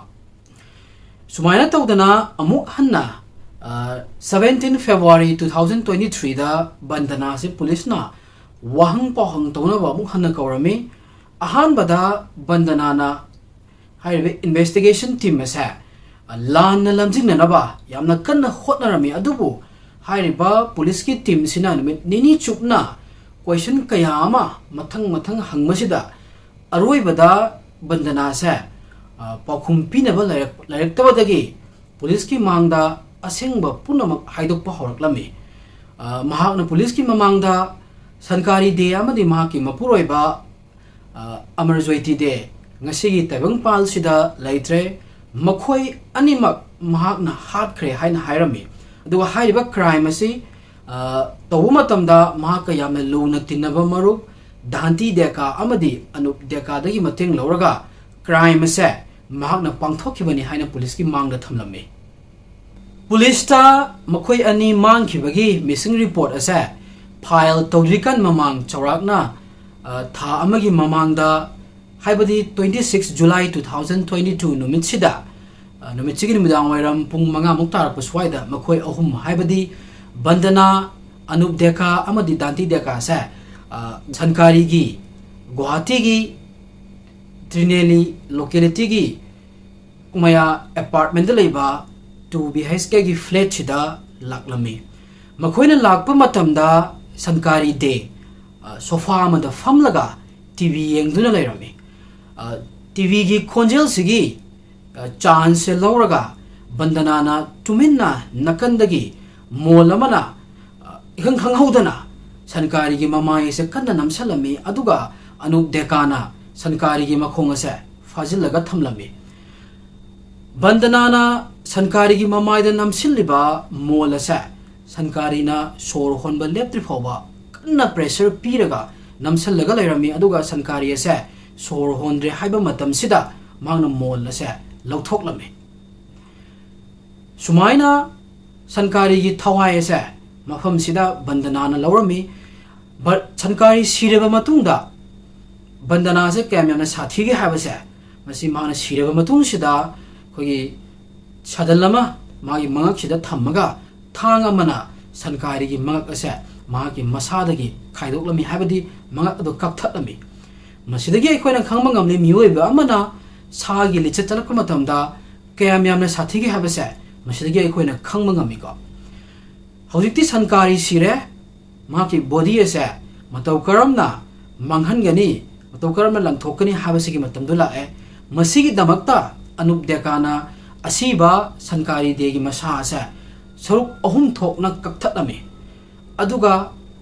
ꯁꯨꯃꯥꯏꯅ ꯇꯧꯗꯅ ꯑꯃꯨꯛ ꯍꯟꯅ, ꯑ, seventeen February two thousand twenty-threeꯗ ꯕꯟꯗꯅꯥꯁꯦ policeꯅ ꯋꯥꯍꯪ ꯄꯥꯎꯍꯪ ꯇꯧꯅꯕ ꯑꯃꯨꯛ ꯍꯟꯅ ꯀꯧꯔꯝꯃꯤ꯫ ꯑꯍꯥꯟꯕꯗ ꯕꯟꯗꯅꯥꯅ ꯍꯥꯏꯔꯤꯕ investigation team ꯑꯁꯦ ꯂꯥꯟꯅ ꯂꯝꯖꯤꯡꯅꯅꯕ ꯌꯥꯝꯅ ꯀꯟꯅ ꯍꯣꯠꯅꯔꯝꯃꯤ꯫ ꯑꯗꯨꯕꯨ ꯍꯥꯏꯔꯤꯕ ꯄꯨꯂꯤꯁꯀꯤ ꯇꯤꯝꯁꯤꯅ ꯅꯨꯃꯤꯠ ꯅꯤꯅꯤ ꯆꯨꯞꯅ ꯀꯣꯏꯁꯟ ꯀꯌꯥ ꯑꯃ ꯃꯊꯪ ꯃꯊꯪ ꯍꯪꯕꯁꯤꯗ ꯑꯔꯣꯏꯕꯗ ꯕꯟꯗꯅꯥꯁꯦ, ꯑ, ꯄꯥꯎꯈꯨꯝ ꯄꯤꯅꯕ ꯂꯩꯔꯛ-, ꯂꯩꯔꯛꯇꯕꯗꯒꯤ ꯄꯨꯂꯤꯁꯀꯤ ꯃꯥꯡꯗ ꯑꯁꯦꯡꯕ ꯄꯨꯝꯅꯃꯛ ꯍꯥꯏꯗꯣꯛꯄ ꯍꯧꯔꯛꯂꯝꯃꯤ꯫ ꯑ, ꯃꯍꯥꯛꯅ ꯄꯨꯂꯤꯁꯀꯤ ꯃꯃꯥꯡꯗ ꯁꯟꯀꯥꯔꯤ ꯗꯦ ꯑꯃꯗꯤ ꯃꯍꯥꯛꯀꯤ ꯃꯄꯨꯔꯣꯏꯕ, ꯑ, ꯑꯃꯔ ꯖꯣꯏꯇꯤ ꯗꯦ ꯉꯁꯤꯒꯤ ꯇꯥꯏꯕꯪꯄꯥꯜꯁꯤꯗ ꯂꯩꯇ꯭ꯔꯦ, ꯃꯈꯣꯏ ꯑꯅꯤꯃꯛ ꯃꯍꯥꯛꯅ ꯍꯥꯠꯈ꯭ꯔꯦ ꯍꯥꯏꯅ ꯍꯥꯏꯔꯝꯃꯤ꯫ ꯑꯗꯨꯒ ꯍꯥꯏꯔꯤꯕ ꯀ꯭ꯔꯥꯏꯝ ꯑꯁꯤ, ꯑ, ꯇꯧꯕ ꯃꯇꯝꯗ ꯃꯍꯥꯛꯀ ꯌꯥꯝꯅ ꯂꯨꯅ ꯇꯤꯟꯅꯕ ꯃꯔꯨꯞ ꯗꯥꯟꯇꯤ ꯗꯦꯀꯥ ꯑꯃꯗꯤ ꯑꯅꯨꯞ ꯗꯦꯀꯥꯗꯒꯤ ꯃꯇꯦꯡ ꯂꯧꯔꯒ ꯀ꯭ꯔꯥꯏꯝ ꯑꯁꯦ ꯃꯍꯥꯛꯅ ꯄꯥꯡꯊꯣꯛꯈꯤꯕꯅꯤ ꯍꯥꯏꯅ ꯄꯨꯂꯤꯁꯀꯤ ꯃꯥꯡꯗ ꯊꯝꯂꯝꯃꯤ꯫ ꯄꯨꯂꯤꯁꯇ ꯃꯈꯣꯏ ꯑꯅꯤ ꯃꯥꯡꯈꯤꯕꯒꯤ ꯃꯤꯁꯤꯡ ꯔꯤꯄꯣꯔꯠ ꯑꯁꯦ ꯐꯥꯏꯜ ꯇꯧꯗ꯭ꯔꯤꯀꯥꯟ ꯃꯃꯥꯡ ꯆꯥꯎꯔꯥꯛꯅ, ꯑ, ꯊꯥ ꯑꯃꯒꯤ ꯃꯃꯥꯡꯗ, ꯍꯥꯏꯕꯗꯤ twenty six July two thousand twenty two ꯅꯨꯃꯤꯠꯁꯤꯗ, ꯑ, ꯅꯨꯃꯤꯠꯁꯤꯒꯤ ꯅꯨꯃꯤꯗꯥꯡ ꯋꯥꯏꯔꯝ ꯄꯨꯡ ꯃꯉꯥꯃꯨꯛ ꯇꯥꯔꯛꯄ ꯁ꯭ꯋꯥꯏꯗ ꯃꯈꯣꯏ ꯑꯍꯨꯝ, ꯍꯥꯏꯕꯗꯤ ꯕꯟꯗꯅꯥ, ꯑꯅꯨꯞ ꯗꯦꯀꯥ ꯑꯃꯗꯤ ꯗꯥꯟꯇꯤ ꯗꯦꯀꯥꯁꯦ, ꯑ, ꯁꯟꯀꯥꯔꯤꯒꯤ ꯒꯨꯋꯥꯍꯥꯇꯤꯒꯤ ꯇ꯭ꯔꯤꯅꯦꯂꯤ ꯂꯣꯀꯦꯂꯤꯇꯤꯒꯤ ꯃꯌꯥ ꯑꯦꯄꯥꯔꯠꯃꯦꯟꯗ ꯂꯩꯕ two B H Kꯒꯤ ꯐ꯭ꯂꯦꯠꯁꯤꯗ ꯂꯥꯛꯂꯝꯃꯤ꯫ ꯃꯈꯣꯏꯅ ꯂꯥꯛꯄ ꯃꯇꯝꯗ ꯁꯟꯀꯥꯔꯤ ꯗꯦ, ꯑ, ꯁꯣꯐꯥ ꯑꯃꯗ ꯐꯝꯂꯒ ꯇꯤ ꯚꯤ ꯌꯦꯡꯗꯨꯅ ꯂꯩꯔꯝꯃꯤ꯫ ꯑ, ꯇꯤ ꯚꯤꯒꯤ ꯈꯣꯟꯖꯦꯜꯁꯤꯒꯤ, ꯑ, ꯆꯥꯟꯁꯁꯦ ꯂꯧꯔꯒ ꯕꯟꯗꯅꯥꯅ ꯇꯨꯃꯤꯟꯅ ꯅꯥꯀꯟꯗꯒꯤ ꯃꯣꯜ ꯑꯃꯅ, ꯑ, ꯏꯈꯪ ꯈꯪꯍꯧꯗꯅ ꯁꯟꯀꯥꯔꯤꯒꯤ ꯃꯃꯥꯏ ꯑꯁꯦ ꯀꯟꯅ ꯅꯝꯁꯤꯜꯂꯝꯃꯤ꯫ ꯑꯗꯨꯒ ꯑꯅꯨꯞ ꯗꯦꯀꯥꯅ ꯁꯟꯀꯥꯔꯤꯒꯤ ꯃꯈꯣꯡ ꯑꯁꯦ ꯐꯥꯖꯤꯜꯂꯒ ꯊꯝꯂꯝꯃꯤ꯫ ꯕꯟꯗꯅꯥꯅ ꯁꯟꯀꯥꯔꯤꯒꯤ ꯃꯃꯥꯏꯗ ꯅꯝꯁꯤꯜꯂꯤꯕ ꯃꯣꯜ ꯑꯁꯦ ꯁꯟꯀꯥꯔꯤꯅ ꯁꯣꯔ ꯍꯣꯟꯕ ꯂꯦꯞꯇ꯭ꯔꯤ ꯐꯥꯎꯕ ꯀꯟꯅ ꯄ꯭ꯔꯦꯁꯔ ꯄꯤꯔꯒ ꯅꯝꯁꯤꯜꯂꯒ ꯂꯩꯔꯝꯃꯤ꯫ ꯑꯗꯨꯒ ꯁꯟꯀꯥꯔꯤ ꯑꯁꯦ ꯁꯣꯔ ꯍꯣꯟꯗ꯭ꯔꯦ ꯍꯥꯏꯕ ꯃꯇꯝꯁꯤꯗ ꯃꯍꯥꯛꯅ ꯃꯣꯜ ꯑꯁꯦ ꯂꯧꯊꯣꯛꯂꯝꯃꯤ꯫ ꯁꯨꯃꯥꯏꯅ ꯁꯟꯀꯥꯔꯤꯒꯤ ꯊꯋꯥꯏ ꯑꯁꯦ ꯃꯐꯝꯁꯤꯗ ꯕꯟꯗꯅꯥꯅ ꯂꯧꯔꯝꯃꯤ꯫ ꯕꯠ ꯁꯟꯀꯥꯔꯤ ꯁꯤꯔꯕ ꯃꯇꯨꯡꯗ ꯕꯟꯗꯅꯥꯁꯦ ꯀꯌꯥꯝ ꯌꯥꯝꯅ ꯁꯥꯊꯤꯒꯦ ꯍꯥꯏꯕꯁꯦ, ꯃꯁꯤ ꯃꯥꯅ ꯁꯤꯔꯕ ꯃꯇꯨꯡꯁꯤꯗ ꯑꯩꯈꯣꯏꯒꯤ ꯁꯗꯜ ꯑꯃ ꯃꯥꯒꯤ ꯃꯉꯛꯁꯤꯗ ꯊꯝꯃꯒ ꯊꯥꯡ ꯑꯃꯅ ꯁꯟꯀꯥꯔꯤꯒꯤ ꯃꯉꯛ ꯑꯁꯦ ꯃꯍꯥꯛꯀꯤ ꯃꯁꯥꯗꯒꯤ ꯈꯥꯏꯗꯣꯛꯂꯝꯃꯤ, ꯍꯥꯏꯕꯗꯤ ꯃꯉꯛ ꯑꯗꯨ ꯀꯛꯊꯠꯂꯝꯃꯤ꯫ ꯃꯁꯤꯗꯒꯤ ꯑꯩꯈꯣꯏꯅ ꯈꯪꯕ ꯉꯝꯂꯤ, ꯃꯤꯑꯣꯏꯕ ꯑꯃꯅ ꯁꯥꯒꯤ ꯂꯤꯆꯠ ꯆꯠꯂꯛꯄ ꯃꯇꯝꯗ ꯀꯌꯥꯝ ꯌꯥꯝꯅ ꯁꯥꯊꯤꯒꯦ ꯍꯥꯏꯕꯁꯦ ꯃꯁꯤꯗꯒꯤ ꯑꯩꯈꯣꯏꯅ ꯈꯪꯕ ꯉꯝꯃꯤꯀꯣ꯫ ꯍꯧꯖꯤꯛꯇꯤ ꯁꯟꯀꯥꯔꯤ ꯁꯤꯔꯦ, ꯃꯍꯥꯛꯀꯤ ꯕꯣꯗꯤ ꯑꯁꯦ ꯃꯇꯧ ꯀꯔꯝꯅ ꯃꯥꯡꯍꯟꯒꯅꯤ, ꯃꯇꯧ ꯀꯔꯝꯅ ꯂꯪꯊꯣꯛꯀꯅꯤ ꯍꯥꯏꯕꯁꯤꯒꯤ ꯃꯇꯝꯗꯨ ꯂꯥꯛꯑꯦ꯫ ꯃꯁꯤꯒꯤꯗꯃꯛꯇ ꯑꯅꯨꯞ ꯗꯦꯀꯥꯅ ꯑꯁꯤꯕ ꯁꯟꯀꯥꯔꯤ ꯗꯦꯒꯤ ꯃꯁꯥ ꯑꯁꯦ ꯁꯔꯨꯛ ꯑꯍꯨꯝ ꯊꯣꯛꯅ ꯀꯛꯊꯠꯂꯝꯃꯤ꯫ ꯑꯗꯨꯒ,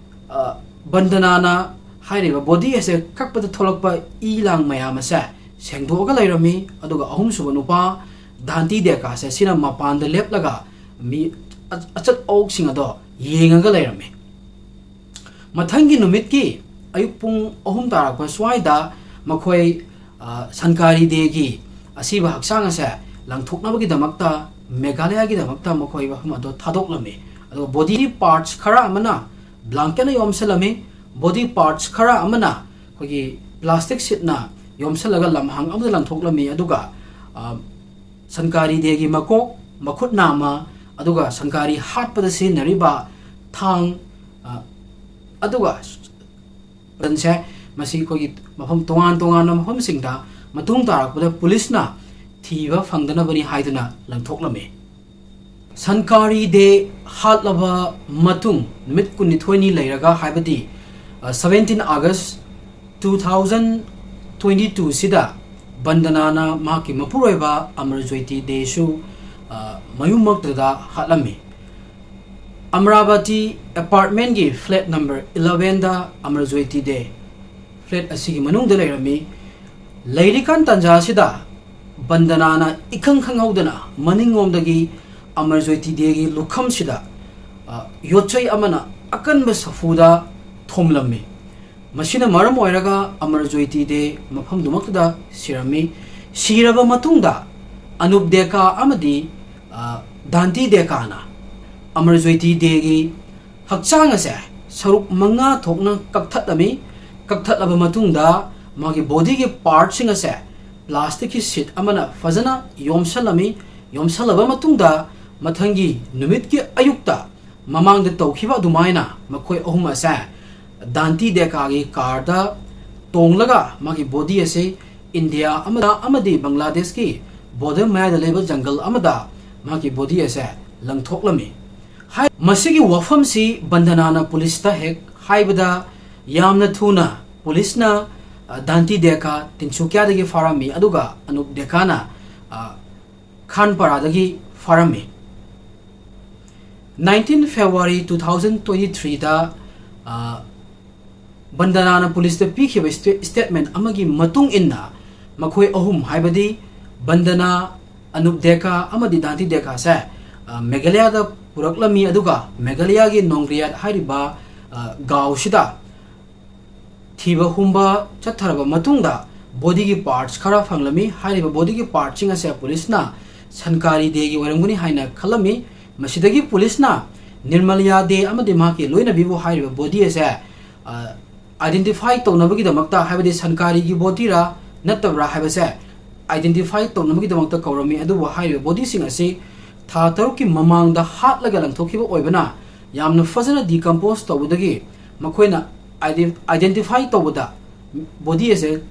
ꯑ, ꯕꯟꯗꯅꯥꯅ ꯍꯥꯏꯔꯤꯕ ꯕꯣꯗꯤ ꯑꯁꯦ ꯀꯛꯄꯗ ꯊꯣꯛꯂꯛꯄ ꯏ ꯂꯥꯡ ꯃꯌꯥꯝ ꯑꯁꯦ ꯁꯦꯡꯗꯣꯛꯑꯒ ꯂꯩꯔꯝꯃꯤ꯫ ꯑꯗꯨꯒ ꯑꯍꯨꯝꯁꯨꯕ ꯅꯨꯄꯥ ꯗꯥꯟꯇꯤ ꯗꯦꯀꯥꯁꯦ ꯁꯤꯅ ꯃꯄꯥꯟꯗ ꯂꯦꯞꯂꯒ ꯃꯤ ꯑ-, ꯑꯆꯠ ꯑꯋꯣꯛꯁꯤꯡ ꯑꯗꯣ ꯌꯦꯡꯉꯒ ꯂꯩꯔꯝꯃꯤ꯫ ꯃꯊꯪꯒꯤ ꯅꯨꯃꯤꯠꯀꯤ ꯑꯌꯨꯛ ꯄꯨꯡ ꯑꯍꯨꯝ ꯇꯥꯔꯛꯄ ꯁ꯭ꯋꯥꯏꯗ ꯃꯈꯣꯏ, ꯑ, ꯁꯟꯀꯥꯔꯤ ꯗꯦꯒꯤ ꯑꯁꯤꯕ ꯍꯛꯆꯥꯡ ꯑꯁꯦ ꯂꯪꯊꯣꯛꯅꯕꯒꯤꯗꯃꯛꯇ ꯃꯦꯘꯥꯂꯌꯥꯒꯤꯗꯃꯛꯇ ꯃꯈꯣꯏ ꯃꯐꯝ ꯑꯗꯣ ꯊꯥꯗꯣꯛꯂꯝꯃꯤ꯫ ꯑꯗꯨꯒ ꯕꯣꯗꯤ ꯄꯥꯔꯠꯁ ꯈꯔ ꯑꯃꯅ ꯕ꯭ꯂꯥꯡꯀꯦꯠꯅ ꯌꯣꯝꯁꯤꯜꯂꯝꯃꯤ꯫ ꯕꯣꯗꯤ ꯄꯥꯔꯠꯁ ꯈꯔ ꯑꯃꯅ ꯑꯩꯈꯣꯏꯒꯤ ꯄ꯭ꯂꯥꯁꯇꯤꯛ ꯁꯤꯠꯅ ꯌꯣꯝꯁꯤꯜꯂꯒ ꯂꯝꯍꯥꯡ ꯑꯃꯗ ꯂꯪꯊꯣꯛꯂꯝꯃꯤ꯫ ꯑꯗꯨꯒ, ꯑ, ꯁꯟꯀꯥꯔꯤ ꯗꯦꯒꯤ ꯃꯀꯣꯛ, ꯃꯈꯨꯠ ꯅꯥꯝꯃ, ꯑꯗꯨꯒ ꯁꯟꯀꯥꯔꯤ ꯍꯥꯠꯄꯗ ꯁꯤꯖꯤꯟꯅꯔꯤꯕ ꯊꯥꯡ, ꯑ, ꯑꯗꯨꯒ ꯁꯦ ꯃꯁꯤ ꯑꯩꯈꯣꯏꯒꯤ ꯃꯐꯝ ꯇꯣꯉꯥꯟ ꯇꯣꯉꯥꯟꯕ ꯃꯐꯝꯁꯤꯡꯗ ꯃꯇꯨꯡ ꯇꯥꯔꯛꯄꯗ ꯄꯨꯂꯤꯁꯅ ꯊꯤꯕ ꯐꯪꯗꯅꯕꯅꯤ ꯍꯥꯏꯗꯨꯅ ꯂꯪꯊꯣꯛꯂꯝꯃꯤ꯫ ꯁꯟꯀꯥꯔꯤ ꯗꯦ ꯍꯥꯠꯂꯕ ꯃꯇꯨꯡ ꯅꯨꯃꯤꯠ ꯀꯨꯟꯅꯤꯊꯣꯏꯅꯤ ꯂꯩꯔꯒ, ꯍꯥꯏꯕꯗꯤ, ꯑ, seventeen August two thousand twenty two ꯁꯤꯗ ꯕꯟꯗꯅꯥꯅ ꯃꯍꯥꯛꯀꯤ ꯃꯄꯨꯔꯣꯏꯕ ꯑꯃꯔꯖꯣꯏꯇꯤ ꯗꯦꯁꯨ, ꯑ, ꯃꯌꯨꯝꯃꯛꯇꯗ ꯍꯥꯠꯂꯝꯃꯤ꯫ ꯑꯃꯔꯥꯕꯇꯤ ꯑꯦꯄꯥꯔꯠꯃꯦꯟꯒꯤ flat number elevenꯗ ꯑꯃꯔꯖꯣꯏꯇꯤ ꯗꯦ flat ꯑꯁꯤꯒꯤ ꯃꯅꯨꯡꯗ ꯂꯩꯔꯝꯃꯤ꯫ ꯂꯩꯔꯤꯀꯥꯟ ꯇꯥꯟꯖꯥ ꯑꯁꯤꯗ ꯕꯟꯗꯅꯥꯅ ꯏꯈꯪ ꯈꯪꯍꯧꯗꯅ ꯃꯅꯤꯡꯂꯣꯝꯗꯒꯤ ꯑꯃꯔꯖꯣꯏꯇꯤ ꯗꯦꯒꯤ ꯂꯨꯈꯝꯁꯤꯗ, ꯑ, ꯌꯣꯠꯆꯩ ꯑꯃꯅ ꯑꯀꯟꯕ ꯁꯥꯐꯨꯗ ꯊꯣꯝꯂꯝꯃꯤ꯫ ꯃꯁꯤꯅ ꯃꯔꯝ ꯑꯣꯏꯔꯒ ꯑꯃꯔꯖꯣꯏꯇꯤ ꯗꯦ ꯃꯐꯝꯗꯨꯃꯛꯇꯗ ꯁꯤꯔꯝꯃꯤ꯫ ꯁꯤꯔꯕ ꯃꯇꯨꯡꯗ ꯑꯅꯨꯞ ꯗꯦꯀꯥ ꯑꯃꯗꯤ, ꯑ, ꯗꯥꯟꯇꯤ ꯗꯦꯀꯥꯅ ꯑꯃꯔꯖꯣꯏꯇꯤ ꯗꯦꯒꯤ ꯍꯛꯆꯥꯡ ꯑꯁꯦ ꯁꯔꯨꯛ ꯃꯉꯥ ꯊꯣꯛꯅ ꯀꯛꯊꯠꯂꯝꯃꯤ꯫ ꯀꯛꯊꯠꯂꯕ ꯃꯇꯨꯡꯗ ꯃꯥꯒꯤ ꯕꯣꯗꯤꯒꯤ ꯄꯥꯔꯠꯁꯤꯡ ꯑꯁꯦ ꯄ꯭ꯂꯥꯁꯇꯤꯛꯀꯤ ꯁꯤꯠ ꯑꯃꯅ ꯐꯖꯅ ꯌꯣꯝꯁꯜꯂꯝꯃꯤ꯫ ꯌꯣꯝꯁꯜꯂꯕ ꯃꯇꯨꯡꯗ ꯃꯊꯪꯒꯤ ꯅꯨꯃꯤꯠꯀꯤ ꯑꯌꯨꯛꯇ ꯃꯃꯥꯡꯗ ꯇꯧꯈꯤꯕ ꯑꯗꯨꯃꯥꯏꯅ ꯃꯈꯣꯏ ꯑꯍꯨꯝ ꯑꯁꯦ ꯗꯥꯟꯇꯤ ꯗꯦꯀꯥꯒꯤ ꯀꯥꯔꯗ ꯇꯣꯡꯂꯒ ꯃꯥꯒꯤ ꯕꯣꯗꯤ ꯑꯁꯤ ꯏꯟꯗꯤꯌꯥ ꯑꯃꯗ ꯑꯃꯗꯤ ꯕꯪꯒ꯭ꯂꯥꯗꯦꯁꯀꯤ border ꯃꯌꯥꯏꯗ ꯂꯩꯕ ꯖꯪꯒꯜ ꯑꯃꯗ ꯃꯍꯥꯛꯀꯤ body ꯑꯁꯦ ꯂꯪꯊꯣꯛꯂꯝꯃꯤ꯫ ꯍꯥꯏ-, ꯃꯁꯤꯒꯤ ꯋꯥꯐꯝꯁꯤ ꯕꯟꯗꯅꯥꯅ ꯄꯨꯂꯤꯁꯇ ꯍꯦꯛ ꯍꯥꯏꯕꯗ, ꯌꯥꯝꯅ ꯊꯨꯅ ꯄꯨꯂꯤꯁꯅ, ꯑ, ꯗꯥꯟꯇꯤ ꯗꯦꯀꯥ ꯇꯤꯟꯁꯨꯀꯤꯌꯥꯗꯒꯤ ꯐꯥꯔꯝꯃꯤ, ꯑꯗꯨꯒ ꯑꯅꯨꯞ ꯗꯦꯀꯥꯅ, ꯑ, ꯈꯥꯟꯄꯥꯔꯥꯗꯒꯤ ꯐꯥꯔꯝꯃꯤ꯫ Nineteen February two thousand twenty-threeꯗ, ꯑ, ꯕꯟꯗꯅꯥꯅ ꯄꯨꯂꯤꯁꯇ ꯄꯤꯈꯤꯕ ꯁ꯭ꯇꯦ-, statement ꯑꯃꯒꯤ ꯃꯇꯨꯡ ꯏꯟꯅ, ꯃꯈꯣꯏ ꯑꯍꯨꯝ, ꯍꯥꯏꯕꯗꯤ ꯕꯟꯗꯅꯥ, ꯑꯅꯨꯞ ꯗꯦꯀꯥ ꯑꯃꯗꯤ ꯗꯥꯟꯇꯤ ꯗꯦꯀꯥꯁꯦ, ꯑ, ꯃꯦꯘꯥꯂꯌꯥꯗ ꯄꯨꯔꯛꯂꯝꯃꯤ, ꯑꯗꯨꯒ ꯃꯦꯘꯥꯂꯌꯥꯒꯤ ꯅꯣꯡꯒ꯭ꯔꯤꯌꯥꯠ ꯍꯥꯏꯔꯤꯕ, ꯑ, ꯒꯥꯎꯁꯤꯗ ꯊꯤꯕ ꯍꯨꯝꯕ ꯆꯠꯊꯔꯕ ꯃꯇꯨꯡꯗ bodyꯒꯤ parts ꯈꯔ ꯐꯪꯂꯝꯃꯤ꯫ ꯍꯥꯏꯔꯤꯕ bodyꯒꯤ partꯁꯤꯡ ꯑꯁꯦ ꯄꯨꯂꯤꯁꯅ ꯁꯟꯀꯥꯔꯤ ꯗꯦꯒꯤ ꯑꯣꯏꯔꯝꯒꯅꯤ ꯍꯥꯏꯅ ꯈꯜꯂꯝꯃꯤ꯫ ꯃꯁꯤꯗꯒꯤ ꯄꯨꯂꯤꯁꯅ ꯅꯤꯔꯃꯂꯤꯌꯥ ꯗꯦ ꯑꯃꯗꯤ ꯃꯍꯥꯛꯀꯤ ꯂꯣꯏꯅꯕꯤꯕꯨ ꯍꯥꯏꯔꯤꯕ body ꯑꯁꯦ, ꯑ, identify ꯇꯧꯅꯕꯒꯤꯗꯃꯛꯇ, ꯍꯥꯏꯕꯗꯤ ꯁꯟꯀꯥꯔꯤꯒꯤ bodyꯔꯥ ꯅꯠꯇꯕ꯭ꯔꯥ ꯍꯥꯏꯕꯁꯦ identify ꯇꯧꯅꯕꯒꯤꯗꯃꯛꯇ ꯀꯧꯔꯝꯃꯤ꯫ ꯑꯗꯨꯕꯨ ꯍꯥꯏꯔꯤꯕ bodyꯁꯤꯡ ꯑꯁꯤ ꯊꯥ ꯇꯔꯨꯛꯀꯤ ꯃꯃꯥꯡꯗ ꯍꯥꯠꯂꯒ ꯂꯪꯊꯣꯛꯈꯤꯕ ꯑꯣꯏꯕꯅ, ꯌꯥꯝꯅ ꯐꯖꯅ decompose ꯇꯧꯕꯗꯒꯤ ꯃꯈꯣꯏꯅ ide-, identify ꯇꯧꯕꯗ, body ꯑꯁꯦ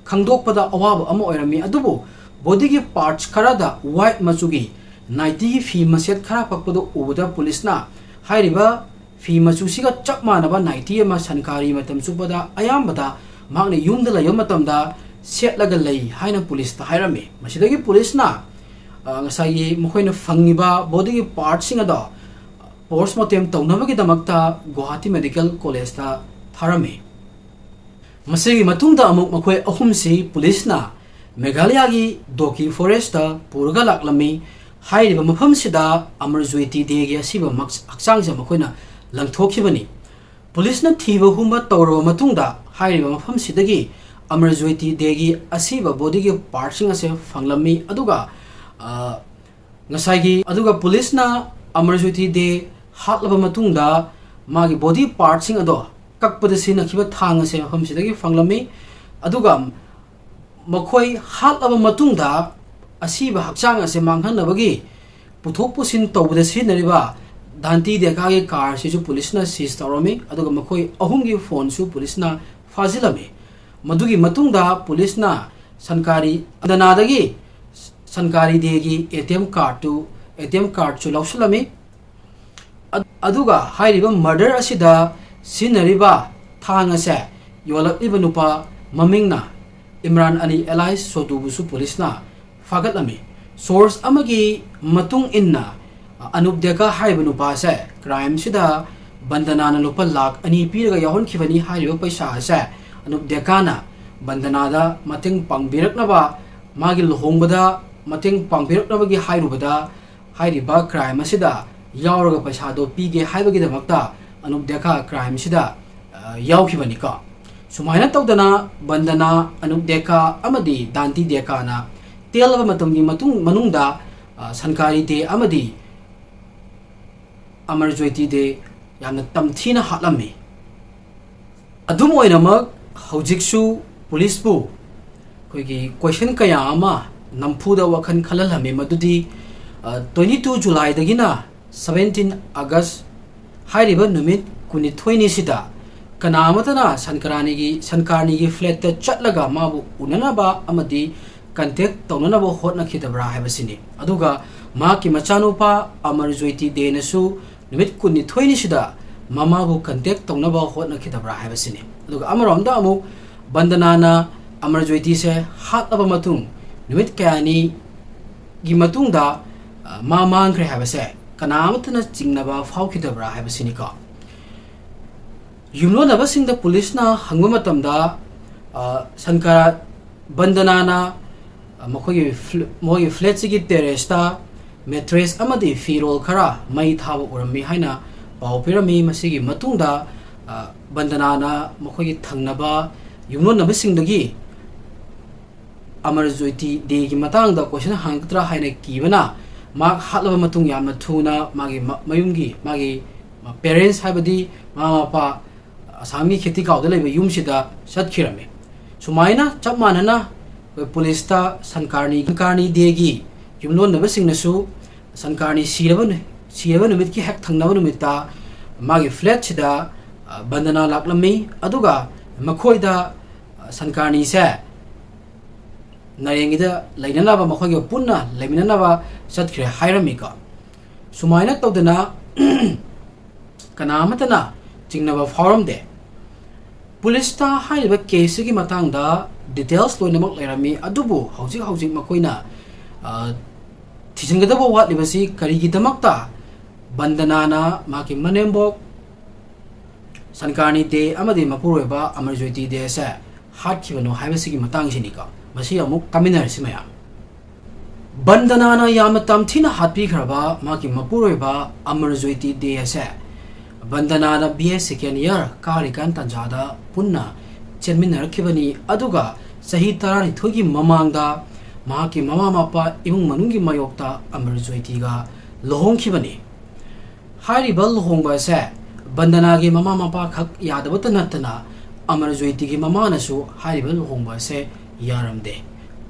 ꯈꯪꯗꯣꯛꯄꯗ ꯑꯋꯥꯕ ꯑꯃ ꯑꯣꯏꯔꯝꯃꯤ꯫ ꯑꯗꯨꯕꯨ bodyꯒꯤ parts ꯈꯔꯗ white ꯃꯆꯨꯒꯤ nightyꯒꯤ ꯐꯤ ꯃꯆꯦꯠ ꯈꯔ ꯄꯛꯄꯗꯨ ꯎꯕꯗ ꯄꯨꯂꯤꯁꯅ ꯍꯥꯏꯔꯤꯕ ꯐꯤ ꯃꯆꯨꯁꯤꯒ ꯆꯞ ꯃꯥꯟꯅꯕ nighty ꯑꯃ ꯁꯟꯀꯥꯔꯤ ꯃꯇꯝ ꯆꯨꯞꯄꯗ ꯑꯌꯥꯝꯕꯗ ꯃꯍꯥꯛꯅ ꯌꯨꯝꯗ ꯂꯩꯕ ꯃꯇꯝꯗ ꯁꯦꯠꯂꯒ ꯂꯩ ꯍꯥꯏꯅ ꯄꯨꯂꯤꯁꯇ ꯍꯥꯏꯔꯝꯃꯤ꯫ ꯃꯁꯤꯗꯒꯤ ꯄꯨꯂꯤꯁꯅ, ꯑ, ꯉꯁꯥꯏꯒꯤ ꯃꯈꯣꯏꯅ ꯐꯪꯉꯤꯕ bodyꯒꯤ partꯁꯤꯡ ꯑꯗꯣ post mortem ꯇꯧꯅꯕꯒꯤꯗꯃꯛꯇ ꯒꯨꯋꯥꯍꯥꯇꯤ ꯃꯦꯗꯤꯀꯦꯜ ꯀꯣꯂꯦꯖꯇ ꯊꯥꯔꯝꯃꯤ꯫ ꯃꯁꯤꯒꯤ ꯃꯇꯨꯡꯗ ꯑꯃꯨꯛ ꯃꯈꯣꯏ ꯑꯍꯨꯝꯁꯤ ꯄꯨꯂꯤꯁꯅ ꯃꯦꯘꯥꯂꯌꯥꯒꯤ ꯗꯣꯀꯤ forestꯇ ꯄꯨꯔꯒ ꯂꯥꯛꯂꯝꯃꯤ꯫ ꯍꯥꯏꯔꯤꯕ ꯃꯐꯝꯁꯤꯗ ꯑꯃꯔ ꯖꯣꯏꯇꯤ ꯗꯦꯒꯤ ꯑꯁꯤꯕ ꯃꯛ-, ꯍꯛꯆꯥꯡꯁꯦ ꯃꯈꯣꯏꯅ ꯂꯪꯊꯣꯛꯈꯤꯕꯅꯤ꯫ ꯄꯨꯂꯤꯁꯅ ꯊꯤꯕ ꯍꯨꯝꯕ ꯇꯧꯔꯕ ꯃꯇꯨꯡꯗ ꯍꯥꯏꯔꯤꯕ ꯃꯐꯝꯁꯤꯗꯒꯤ ꯑꯃꯔ ꯖꯣꯏꯇꯤ ꯗꯦꯒꯤ ꯑꯁꯤꯕ bodyꯒꯤ partꯁꯤꯡ ꯑꯁꯦ ꯐꯪꯂꯝꯃꯤ꯫ ꯑꯗꯨꯒ, ꯑ, ꯉꯁꯥꯏꯒꯤ, ꯑꯗꯨꯒ ꯄꯨꯂꯤꯁꯅ ꯑꯃꯔ ꯖꯣꯏꯇꯤ ꯗꯦ ꯍꯥꯠꯂꯕ ꯃꯇꯨꯡꯗ ꯃꯥꯒꯤ body partꯁꯤꯡ ꯑꯗꯣ ꯀꯛꯄꯗ ꯁꯤꯖꯤꯟꯅꯈꯤꯕ ꯊꯥꯡ ꯑꯁꯦ ꯃꯐꯝꯁꯤꯗꯒꯤ ꯐꯪꯂꯝꯃꯤ꯫ ꯑꯗꯨꯒ ꯃꯈꯣꯏ ꯍꯥꯠꯂꯕ ꯃꯇꯨꯡꯗ ꯑꯁꯤꯕ ꯍꯛꯆꯥꯡ ꯑꯁꯦ ꯃꯥꯡꯍꯟꯅꯕꯒꯤ ꯄꯨꯊꯣꯛ ꯄꯨꯁꯤꯟ ꯇꯧꯕꯗ ꯁꯤꯖꯤꯟꯅꯔꯤꯕ ꯗꯥꯟꯇꯤ ꯗꯦꯀꯥꯒꯤ car ꯑꯁꯤꯁꯨ ꯄꯨꯂꯤꯁꯅ seize ꯇꯧꯔꯝꯃꯤ, ꯑꯗꯨꯒ ꯃꯈꯣꯏ ꯑꯍꯨꯝꯒꯤ phoneꯁꯨ ꯄꯨꯂꯤꯁꯅ ꯐꯥꯖꯤꯜꯂꯝꯃꯤ꯫ ꯃꯗꯨꯒꯤ ꯃꯇꯨꯡꯗ ꯄꯨꯂꯤꯁꯅ ꯁꯟꯀꯥꯔꯤ ꯗꯅꯥꯗꯒꯤ ꯁꯟꯀꯥꯔꯤ ꯗꯦꯒꯤ ꯑꯦ ꯇꯤ ꯑꯦꯝ ꯀꯥꯔꯠꯇꯨ, ꯑꯦ ꯇꯤ ꯑꯦꯝ ꯀꯥꯔꯠꯁꯨ ꯂꯧꯁꯤꯜꯂꯝꯃꯤ꯫ ꯑꯗ-, ꯑꯗꯨꯒ ꯍꯥꯏꯔꯤꯕ ꯃꯔꯗꯔ ꯑꯁꯤꯗ ꯁꯤꯖꯤꯟꯅꯔꯤꯕ ꯊꯥꯡ ꯑꯁꯦ ꯌꯣꯜꯂꯛꯂꯤꯕ ꯅꯨꯄꯥ ꯃꯃꯤꯡꯅ ꯏꯝꯔꯥꯟ ꯑꯂꯤ ꯑꯦꯂꯥꯏꯁ ꯁꯣꯇꯨꯕꯨꯁꯨ ꯄꯨꯂꯤꯁꯅ ꯐꯥꯒꯠꯂꯝꯃꯤ꯫ ꯁꯣꯔꯁ ꯑꯃꯒꯤ ꯃꯇꯨꯡ ꯏꯟꯅ, ꯑꯅꯨꯞ ꯗꯦꯀꯥ ꯍꯥꯏꯔꯤꯕ ꯅꯨꯄꯥꯁꯦ ꯀ꯭ꯔꯥꯏꯝꯁꯤꯗ ꯕꯟꯗꯅꯥꯅ ꯂꯨꯄꯥ ꯂꯥꯈ ꯑꯅꯤ ꯄꯤꯔꯒ ꯌꯥꯎꯍꯟꯈꯤꯕꯅꯤ꯫ ꯍꯥꯏꯔꯤꯕ ꯄꯩꯁꯥ ꯑꯁꯦ ꯑꯅꯨꯞ ꯗꯦꯀꯥꯅ ꯕꯟꯗꯅꯥꯗ ꯃꯇꯦꯡ ꯄꯥꯡꯕꯤꯔꯛꯅꯕ, ꯃꯥꯒꯤ ꯂꯨꯍꯣꯡꯕꯗ ꯃꯇꯦꯡ ꯄꯥꯡꯕꯤꯔꯛꯅꯕꯒꯤ ꯍꯥꯏꯔꯨꯕꯗ, ꯍꯥꯏꯔꯤꯕ ꯀ꯭ꯔꯥꯏꯝ ꯑꯁꯤꯗ ꯌꯥꯎꯔꯒ ꯄꯩꯁꯥꯗꯣ ꯄꯤꯒꯦ ꯍꯥꯏꯕꯒꯤꯗꯃꯛꯇ ꯑꯅꯨꯞ ꯗꯦꯀꯥ ꯀ꯭ꯔꯥꯏꯝꯁꯤꯗ, ꯑ, ꯌꯥꯎꯈꯤꯕꯅꯤꯀꯣ꯫ ꯁꯨꯃꯥꯏꯅ ꯇꯧꯗꯅ ꯕꯟꯗꯅꯥ, ꯑꯅꯨꯞ ꯗꯦꯀꯥ ꯑꯃꯗꯤ ꯗꯥꯟꯇꯤ ꯗꯦꯀꯥꯅ ꯇꯦꯜꯂꯕ ꯃꯇꯝꯒꯤ ꯃꯇꯨꯡ, ꯃꯅꯨꯡꯗ, ꯑ, ꯁꯟꯀꯥꯔꯤ ꯗꯦ ꯑꯃꯗꯤ ꯑꯃꯔ ꯖ꯭ꯌꯣꯇꯤ ꯗꯦ ꯌꯥꯝꯅ ꯇꯝꯊꯤꯅ ꯍꯥꯠꯂꯝꯃꯤ꯫ ꯑꯗꯨꯝ ꯑꯣꯏꯅꯃꯛ, ꯍꯧꯖꯤꯛꯁꯨ ꯄꯨꯂꯤꯁꯄꯨ ꯑꯩꯈꯣꯏꯒꯤ ꯀꯣꯏꯁꯟ ꯀꯌꯥ ꯑꯃ ꯅꯝꯐꯨꯗ ꯋꯥꯈꯜ ꯈꯜꯍꯜꯂꯝꯃꯤ, ꯃꯗꯨꯗꯤ, ꯑ, twenty two Julyꯗꯒꯤꯅ seventeen August ꯍꯥꯏꯔꯤꯕ ꯅꯨꯃꯤꯠ ꯀꯨꯟꯅꯤꯊꯣꯏꯅꯤꯁꯤꯗ ꯀꯅꯥ ꯑꯃꯠꯇꯅ ꯁꯟꯀꯔꯥꯅꯤꯒꯤ, ꯁꯟꯀꯥꯔꯅꯤꯒꯤ flatꯇ ꯆꯠꯂꯒ ꯃꯥꯕꯨ ꯎꯅꯅꯕ ꯑꯃꯗꯤ contact ꯇꯧꯅꯅꯕ ꯍꯣꯠꯅꯈꯤꯗꯕ꯭ꯔꯥ ꯍꯥꯏꯕꯁꯤꯅꯤ꯫ ꯑꯗꯨꯒ ꯃꯍꯥꯛꯀꯤ ꯃꯆꯥꯅꯨꯄꯥ ꯑꯃꯔ ꯖ꯭ꯌꯣꯇꯤ ꯗꯦꯅꯁꯨ ꯅꯨꯃꯤꯠ ꯀꯨꯟꯅꯤꯊꯣꯏꯅꯤꯁꯤꯗ ꯃꯃꯥꯕꯨ contact ꯇꯧꯅꯕ ꯍꯣꯠꯅꯈꯤꯗꯕ꯭ꯔꯥ ꯍꯥꯏꯕꯁꯤꯅꯤ꯫ ꯑꯗꯨꯒ ꯑꯃꯔꯣꯝꯗ ꯑꯃꯨꯛ ꯕꯟꯗꯅꯥꯅ ꯑꯃꯔ ꯖ꯭ꯌꯣꯇꯤꯁꯦ ꯍꯥꯠꯂꯕ ꯃꯇꯨꯡ ꯅꯨꯃꯤꯠ ꯀꯌꯥꯅꯤꯒꯤ ꯃꯇꯨꯡꯗ, ꯑ, ꯃꯥ ꯃꯥꯡꯈ꯭ꯔꯦ ꯍꯥꯏꯕꯁꯦ ꯀꯅꯥ ꯑꯃꯠꯇꯅ ꯆꯤꯡꯅꯕ ꯐꯥꯎꯈꯤꯗꯕ꯭ꯔꯥ ꯍꯥꯏꯕꯁꯤꯅꯤꯀꯣ꯫ ꯌꯨꯝꯂꯣꯟꯅꯕꯁꯤꯡꯗ ꯄꯨꯂꯤꯁꯅ ꯍꯪꯕ ꯃꯇꯝꯗ, ꯑ, ꯁꯟꯀꯥ-, ꯕꯟꯗꯅꯥꯅ, ꯑ, ꯃꯈꯣꯏꯒꯤ ꯐ꯭ꯂ-, ꯃꯈꯣꯏꯒꯤ flatꯁꯤꯒꯤ terraceꯇ mattress ꯑꯃꯗꯤ ꯐꯤꯔꯣꯜ ꯈꯔ ꯃꯩ ꯊꯥꯕ ꯎꯔꯝꯃꯤ ꯍꯥꯏꯅ ꯄꯥꯎ ꯄꯤꯔꯝꯃꯤ꯫ ꯃꯁꯤꯒꯤ ꯃꯇꯨꯡꯗ, ꯑ, ꯕꯟꯗꯅꯥꯅ ꯃꯈꯣꯏꯒꯤ ꯊꯪꯅꯕ ꯌꯨꯝꯂꯣꯟꯅꯕꯁꯤꯡꯗꯒꯤ ꯑꯃꯔ ꯖ꯭ꯌꯣꯇꯤ ꯗꯦꯒꯤ ꯃꯇꯥꯡꯗ ꯀꯣꯏꯁꯟ ꯍꯪꯉꯛꯇ꯭ꯔꯥ ꯍꯥꯏꯅ ꯀꯤꯕꯅ, ꯃꯍꯥꯛ ꯍꯥꯠꯂꯕ ꯃꯇꯨꯡ ꯌꯥꯝꯅ ꯊꯨꯅ ꯃꯥꯒꯤ ꯃ-, ꯃꯌꯨꯝꯒꯤ, ꯃꯥꯒꯤ parents, ꯍꯥꯏꯕꯗꯤ ꯃꯃꯥ ꯃꯄꯥ, ꯑꯁꯥꯝꯒꯤ ꯈꯦꯇꯤꯒꯥꯎꯗ ꯂꯩꯕ ꯌꯨꯝꯁꯤꯗ ꯆꯠꯈꯤꯔꯝꯃꯤ꯫ ꯁꯨꯃꯥꯏꯅ ꯆꯞ ꯃꯥꯟꯅꯅ ꯑꯩꯈꯣꯏ ꯄꯨꯂꯤꯁꯇ ꯁꯟꯀꯥꯔꯅꯤ, ꯁꯟꯀꯥꯔꯅꯤ ꯗꯦꯒꯤ ꯌꯨꯝꯂꯣꯟꯅꯕꯁꯤꯡꯅꯁꯨ ꯁꯟꯀꯥꯔꯅꯤ ꯁꯤꯔꯕ ꯅꯨ-, ꯁꯤꯔꯕ ꯅꯨꯃꯤꯠꯀꯤ ꯍꯦꯛ ꯊꯪꯅꯕ ꯅꯨꯃꯤꯠꯇ ꯃꯥꯒꯤ flatꯁꯤꯗ, ꯑ, ꯕꯟꯗꯅꯥ ꯂꯥꯛꯂꯝꯃꯤ꯫ ꯑꯗꯨꯒ ꯃꯈꯣꯏꯗ, ꯑ, ꯁꯟꯀꯥꯔꯅꯤꯁꯦ ꯅꯔꯦꯟꯒꯤꯗ ꯂꯩꯅꯅꯕ, ꯃꯈꯣꯏꯒ ꯄꯨꯟꯅ ꯂꯩꯃꯤꯟꯅꯅꯕ ꯆꯠꯈ꯭ꯔꯦ ꯍꯥꯏꯔꯝꯃꯤꯀꯣ꯫ ꯁꯨꯃꯥꯏꯅ ꯇꯧꯗꯅ ꯀꯅꯥ ꯑꯃꯠꯇꯅ ꯆꯤꯡꯅꯕ ꯐꯥꯎꯔꯝꯗꯦ꯫ ꯄꯨꯂꯤꯁꯇ ꯍꯥꯏꯔꯤꯕ ꯀꯦꯁꯁꯤꯒꯤ ꯃꯇꯥꯡꯗ ꯗꯤꯇꯦꯜꯁ ꯂꯣꯏꯅꯃꯛ ꯂꯩꯔꯝꯃꯤ, ꯑꯗꯨꯕꯨ ꯍꯧꯖꯤꯛ ꯍꯧꯖꯤꯛ ꯃꯈꯣꯏꯅ, ꯑ, ꯊꯤꯖꯤꯟꯒꯗꯕ ꯋꯥꯠꯂꯤꯕꯁꯤ ꯀꯔꯤꯒꯤꯗꯃꯛꯇ ꯕꯟꯗꯅꯥꯅ ꯃꯍꯥꯛꯀꯤ ꯃꯅꯦꯝꯕꯣꯛ ꯁꯟꯀꯥꯔꯅꯤ ꯗꯦ ꯑꯃꯗꯤ ꯃꯄꯨꯔꯣꯏꯕ ꯑꯃꯔ ꯖꯣꯏꯇꯤ ꯗꯦ ꯑꯁꯦ ꯍꯥꯠꯈꯤꯕꯅꯣ ꯍꯥꯏꯕꯁꯤꯒꯤ ꯃꯇꯥꯡꯁꯤꯅꯤꯀꯣ꯫ ꯃꯁꯤ ꯑꯃꯨꯛ ꯇꯥꯃꯤꯟꯅꯔꯁꯤ ꯃꯌꯥꯝ꯫ ꯕꯟꯗꯅꯥꯅ ꯌꯥꯝꯅ ꯇꯝꯊꯤꯅ ꯍꯥꯠꯄꯤꯈ꯭ꯔꯕ ꯃꯍꯥꯛꯀꯤ ꯃꯄꯨꯔꯣꯏꯕ ꯑꯃꯔ ꯖꯣꯏꯇꯤ ꯗꯦ ꯑꯁꯦ ꯕꯟꯗꯅꯥꯅ ꯕꯤ ꯑꯦ ꯁꯦꯀꯦꯟ ꯏꯌꯥꯔ ꯀꯥꯔꯤꯀꯥꯟ ꯇꯥꯟꯖꯥꯗ ꯄꯨꯟꯅ ꯆꯦꯟꯃꯤꯟꯅꯔꯛꯈꯤꯕꯅꯤ, ꯑꯗꯨꯒ ꯆꯍꯤ ꯇꯔꯥꯅꯤꯊꯣꯏꯒꯤ ꯃꯃꯥꯡꯗ ꯃꯍꯥꯛꯀꯤ ꯃꯃꯥ ꯃꯄꯥ, ꯏꯃꯨꯡ ꯃꯅꯨꯡꯒꯤ ꯃꯥꯌꯣꯛꯇ ꯑꯃꯔ ꯖꯣꯏꯇꯤꯒ ꯂꯨꯍꯣꯡꯈꯤꯕꯅꯤ꯫ ꯍꯥꯏꯔꯤꯕ ꯂꯨꯍꯣꯡꯕ ꯑꯁꯦ ꯕꯟꯗꯅꯥꯒꯤ ꯃꯃꯥ ꯃꯄꯥ ꯈꯛ ꯌꯥꯗꯕꯇ ꯅꯠꯇꯅ ꯑꯃꯔ ꯖꯣꯏꯇꯤꯒꯤ ꯃꯃꯥꯅꯁꯨ ꯍꯥꯏꯔꯤꯕ ꯂꯨꯍꯣꯡꯕ ꯑꯁꯦ ꯌꯥꯔꯝꯗꯦ꯫